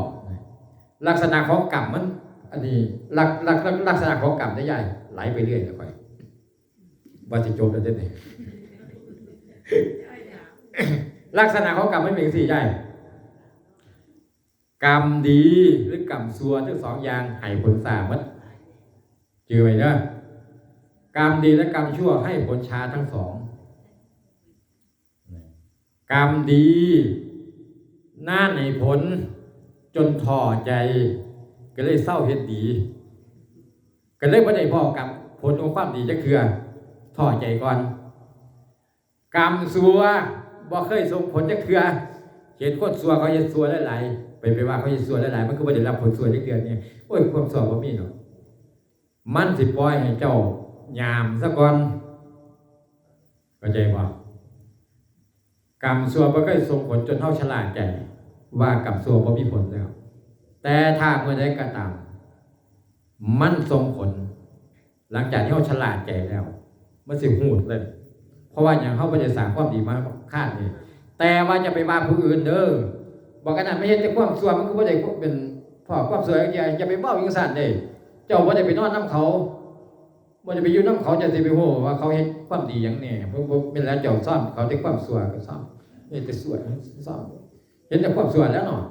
ลักษณะของกรรมมัน อันนี้ ลัก ลัก ลัก ลักษณะของกรรมได้ใหญ่ ไหลไปเรื่อยแล้วค่อย ว่าสิจบแล้วเด้อนี่ ลักษณะของกรรมมันเป็นจังซี่ใหญ่ กรรมดีหรือกรรมชั่วทั้งสองอย่างให้ผลช้าหมด จื่อไว้เด้อ กรรมดีและกรรมชั่วให้ผลช้าทั้งสอง กรรมดีนานให้ผลจนท้อใจ ก็เลยเซาเฮ็ดดี ก็เลยบ่ได้พ้อกับผลของความดีจักเทื่อ ท้อใจก่อน กรรมชั่วบ่เคยส่งผลจักเทื่อ เห็นคนชั่วเขาเฮ็ดชั่วหลายๆ ไป ไปว่าเขาเฮ็ดชั่วหลายๆ มันคือบ่ได้รับผลชั่วจักเทื่อนี่ โอ้ย ความชั่วบ่มีดอก มันสิปล่อยให้เจ้ายามซะก่อน เข้าใจบ่ กรรมชั่วบ่เคยส่งผลจนเฮาชะล่าใจ ว่ากรรมชั่วบ่มีผลแล้ว แต่ถ้าเมื่อใดก็ตาม มันส่งผล หลังจากที่เฮาชะล่าใจแล้ว มันสิฮู้เลย เพราะว่าหยัง เฮาบ่ได้สร้างความดีมาค้านนี่ แต่ว่าจะไปว่าผู้อื่นเด้อ บอกกันนั้นไม่เห็นแต่ความชั่ว มันก็บ่ได้เป็นพ้อความชั่วอย่างเดียว อย่าไปเว้าจังซั่นเด้ เจ้าบ่ได้ไปนอนนำเขา บ่ได้ไปอยู่นำเขา จะสิไปฮู้ว่าเขาเฮ็ดความดีหยังแหน่ บ่ บ่แม่นแล้วเจ้าซ่อมเขาแต่ความชั่วก็ซ่อม เฮ็ดแต่ชั่วซ่อม เห็นแต่ความชั่วแล้วเนาะ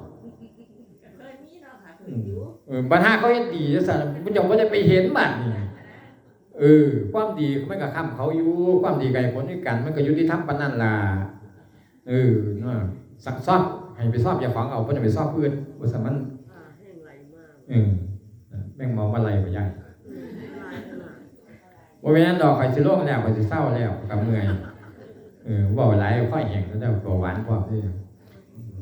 เคยมีเนาะค่ะ อืม อยู่ เออ บัดหาเขาเฮ็ดดีจังซั่น เจ้าบ่ได้ไปเห็นบัดนี้ เออ ความดีมันก็ค้ำเขาอยู่ ความดีก็ให้ผลคือกัน มันก็ยุติธรรมปานนั้นล่ะ เออ เนาะ ซักซ้อม ให้ไปซ่อมเจ้าของเอา บ่ได้ไปซ่อมผู้อื่น บ่ซั้นมัน อ่า แห้งไหลมาก เออ แมงเมามาไล่บ่ยาย อืม ไหลขนาด บ่แม่นดอก ข้อยสิลงแล้ว ข้อยสิเซาแล้ว ก็เมื่อย เออ เว้าหลาย คอแห้งแล้ว เบาหวานพร้อมเด้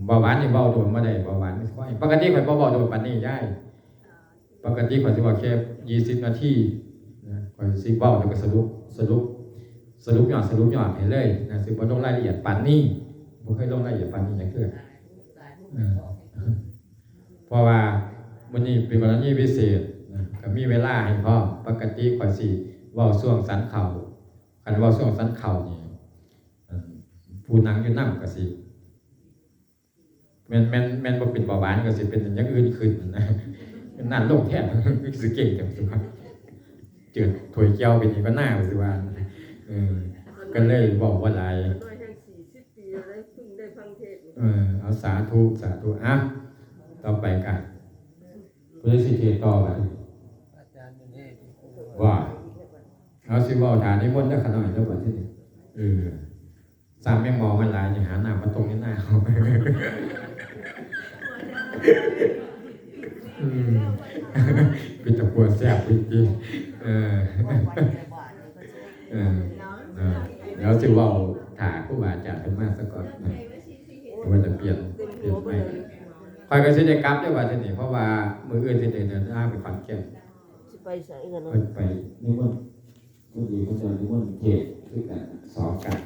เบาหวานนี่เว้าโดนบ่ได้ เบาหวานนี่คอแห้ง ปกติข้อยบ่เว้าโดนปานนี้ยาย ปกติข้อยสิเว้าแค่ยี่สิบนาทีนะ ข้อยสิเว้าแล้วก็สรุป สรุป สรุปยอด สรุปยอดให้เลยนะ สิบ่ลงรายละเอียดปานนี้ บ่เคยลงรายละเอียดปานนี้จักเทื่อ เออ เพราะว่ามื้อนี้เป็นกรณีพิเศษนะ ก็มีเวลาให้พร้อม ปกติข้อยสิเว้าช่วงฉันข้าว คันเว้าช่วงฉันข้าวนี่ เอ่อ ผู้นั่งอยู่นำก็สิ แม่น แม่น แม่นบ่เป็นเบาหวานก็สิเป็นอย่างอื่นขึ้นนะ นั่นลงแทน สิเก่งจังสิว่า เจิดถ้วยแก้วเป็นอีกก็น่าสิว่า เออ ก็เลยเว้าบ่หลาย น้อยแห่งสี่สิบปีแล้ว เพิ่งได้ฟังเทศน์ เออ เอาสาธุ สาธุ อ่ะ ต่อไปกัน ผู้ใดสิเทศน์ต่อบัดนี้ อาจารย์เป็นเทศน์ ว่า เอาสิเว้าถามนิมนต์เด้อขะน้อยเด้อบัดนี้ เออ สร้างแมงเมามันหลายนี่ หาน้ำมาต้มในหน้าเอา อืม เป็นตะกัวแซ่บจริงๆ เออ เออ เออ เดี๋ยวสิเว้าถ้าครูบาอาจารย์เพิ่นมาซะก่อนนะ ว่าจะเปลี่ยน เปลี่ยนไป ข้อยก็สิได้กลับเด้อบัดนี้ เพราะว่ามื้ออื่นสิได้เดินทางไปขอนแก่น สิไปไสกันเนาะ เพิ่นไปนิมนต์ พอดีเพิ่นจะนิมนต์เทศน์คือกัน สองกัน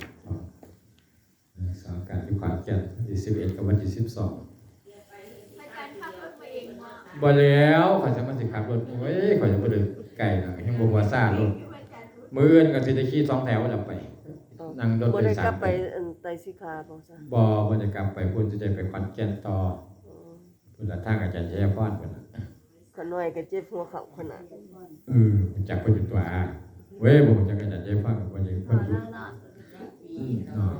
เอ่อ สองกันอยู่ขอนแก่น วันที่สิบเอ็ดกับวันที่สิบสอง อาจารย์ขับรถมาเองบ่ บ่แล้ว ข้อยจะมาสิขับรถ โอ้ย ข้อยจะบ่ได้ไกลดอก แฮ่งบ่หัวซ่ารถ มื้ออื่นก็สิได้ขี่สองแถวแล้วไป อ๋อ นั่งรถโดยสาร บ่ได้กลับไป อัน ไตรสิกขาบ่ซะ บ่ บ่ได้กลับไปพุ้น สิได้ไปขอนแก่นต่อ อ๋อ พุ้นละ ทางอาจารย์ชัยพรพุ้นน่ะ ขะน้อยก็เจ็บหัวเข่าขนาด เออ จักเพิ่นอยู่ตัว เว้ย บ่จักอาจารย์ชัยพร บ่จักเพิ่นอยู่ อืม เนาะ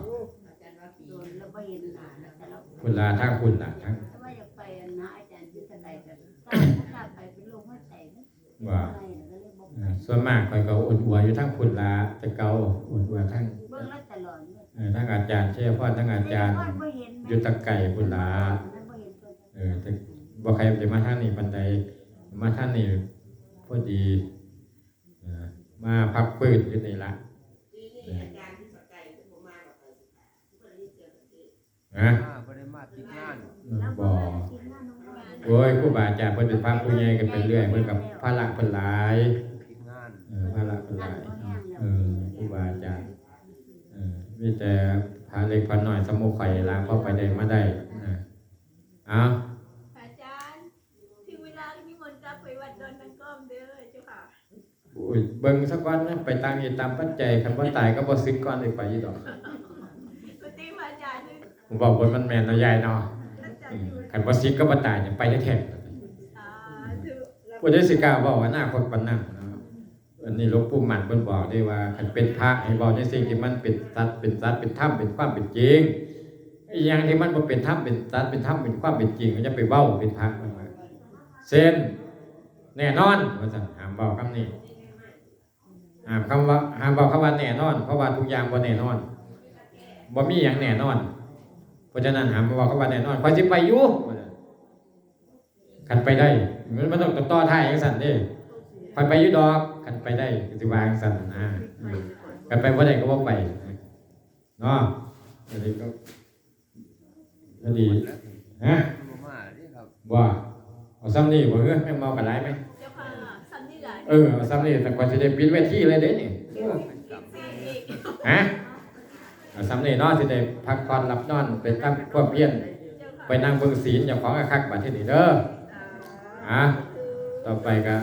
พุ้นละ ทางพุ้นละ ทาง แต่ว่าอยากไปอันนะ อาจารย์อยู่ทางใดก็กล้า บ่กล้าไป เป็นโรคหัวใจนะ ว่า ไปก็เลยบ่ไป เออ ส่วนมากข้อยก็อวดอัวอยู่ทางพุ้นละ แต่เก่าอวดอัวทาง เบิ่งแล้วตลอดเลย เออ ทางอาจารย์ชัยพร ทางอาจารย์ ชัยพรบ่เห็นนะ อยู่ตะไกพุ้นละ บ่เห็นเพิ่น เออ แต่บ่ใครได้มาทางนี้ปานใด มาทางนี้พอดี เออ มาพักฟื้นอยู่นี่ละ ปีนี้อาจารย์อยู่ตะไกเพิ่นบ่มาบ่ไปสิคะ เพิ่นเรียนเชิญประเทศ ฮะ อ่า บ่ได้มาติดงาน อืม บ่ โอ้ย ครูบาอาจารย์เพิ่นเป็นพระผู้ใหญ่กันไปเรื่อย เพิ่นกับภาระเพิ่นหลาย ติดงาน เออ ภาระเพิ่นหลาย เออ ครูบาอาจารย์ เออ มีแต่พระเล็กพระน้อย สมุข่อยหลาย พอไปได้มาได้ นะ เอา อาจารย์ ถึงเวลานิมนต์กลับไปวัดดอนนางก้อมเด้อเจ้าค่ะ โอ้ย เบิ่งซะก่อนนะ ไปตามเหตุตามปัจจัย คันบ่ตายก็บ่สึกก่อนสิไปอยู่ดอก ก็ติว่าอาจารย์นี่ ผมบอกว่ามันแม่นเนาะยายเนาะ อาจารย์อยู่ อืม คันบ่สึกก็บ่ตายเนี่ย ไปแท้ๆ สาธุ ผู้ใดสิกล้าเว้าอนาคตปานนั้นเนาะ อันนี้หลวงปู่มั่นเพิ่นบอกได้ว่า คันเป็นพระให้เว้าในสิ่งที่มันเป็นสัตว์ เป็นสัตว์ เป็นธรรม เป็นความเป็นจริง อีหยังที่มันบ่เป็นธรรม เป็นสัตว์ เป็นธรรม เป็นความเป็นจริง ก็อย่าไปเว้าเป็นพระมันว่า เช่น แน่นอน ว่าซั่น ห้ามเว้าคำนี้ ห้ามคำว่า ห้ามเว้าคำว่าแน่นอน เพราะว่าทุกอย่างบ่แน่นอน บ่มีหยังแน่นอน เพราะฉะนั้นห้ามเว้าคำว่าแน่นอน ข้อยสิไปอยู่ ว่าซั่น คันไปได้ มัน มันต้องต่อท้ายจังซั่นเด้ ข้อยไปอยู่ดอก คันไปได้ ก็สิว่าจังซั่นนะ อืม คันไปบ่ได้ก็บ่ไป เนาะ อันนี้ก็ อันนี้ ฮะ บ่มาเด้ครับ บ่ เอาซ้ำนี่บ่ เฮ้ย แม่งเมากันหลายไหม เจ้าค่ะ ซ้ำนี่หลาย เออ เอาซ้ำนี่ แต่กว่าจะได้ปิดเวทีเลยเด้นี่ ฮะ เอาซ้ำนี่เนาะ สิได้พักผ่อนหลับนอน ไปทำความเพียร เจ้าค่ะ ไปนั่งเบิ่งศีลเจ้าของคักๆ บัดทีนี้เด้อ อ่ะ ต่อไปก็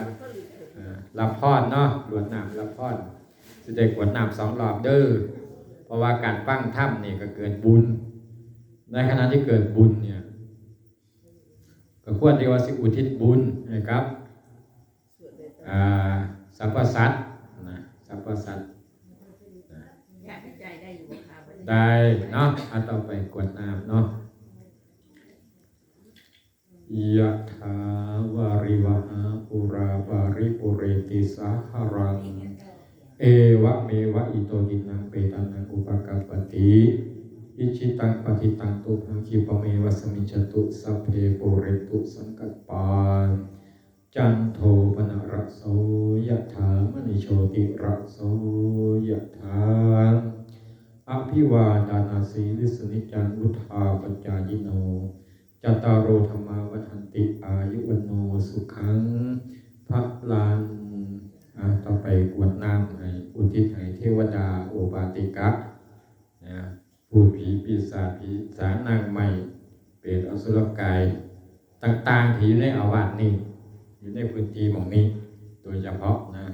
เอ่อ รับพรเนาะ กรวดน้ำรับพร สิได้กรวดน้ำสองรอบเด้อ เพราะว่าการฟังธรรมนี่ก็เกิดบุญ ในขณะที่เกิดบุญเนี่ย ก็ควรที่ว่าสิอุทิศบุญให้กับ อ่า สรรพสัตว์นะ ประสาท ได้เนาะ อ่ะ ต่อไปกรวดน้ำเนาะ ยะถาวาริวหาปูราปาริปูเรนติสาหารัง เอวะเมวะอิโตทินังเปตานังอุปกัปปติ อิชิตังปฏิตังตุมหังคิปะเมวะสมิจจตุ สัพเพปูเรนตุสังกัปปา จันโทปนระโสยะถามณิโชติระโสยะถา อภิวาทานาสีลิสนิจังวุธาปจายิโน จัตตาโรธรรมาวัฒนติอายุวโนสุขังพลัง อ่ะ ต่อไปกรวดน้ำให้อุทิศให้เทวดาโอปาติกะ นะ พูดผีปีศาจผีสางนางไม้เปรตอสุรกายต่างๆที่อยู่ในอาวาสนี้ อยู่ในพื้นที่หม่องนี้ โดยเฉพาะนะ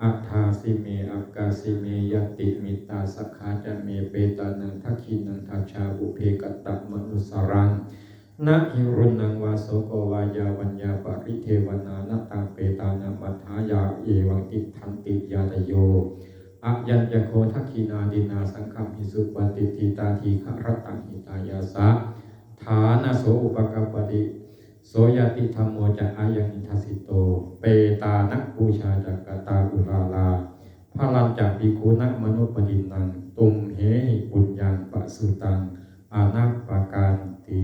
อัฏฐาสิเม อักกาสิเม ยัตติมิตาสักขาจะเม เปตานังทักขินังทัชชาบุเพกตะมนุสสารัง นะหิรุณังวาโสโกวายาวัญญาปริเทวนา นะตังเปตานังมัฏฐายา เอวังติฏฐันติญาตโย อายัญจโคทักขินาดินาสังคมหิสุปฏิทิตาทีฆะรัตตังหิตายาสะ ฐานะโสอุปกัปปติ โสยติธรรมโมจะอายังนิทัสสิโต เปตานักปูชาจักกตาอุลาลา พลัญจะภิกขุนักมนุปปดินนัง ตุมเหหิปุญญังปะสุตัง อนัปปะการติ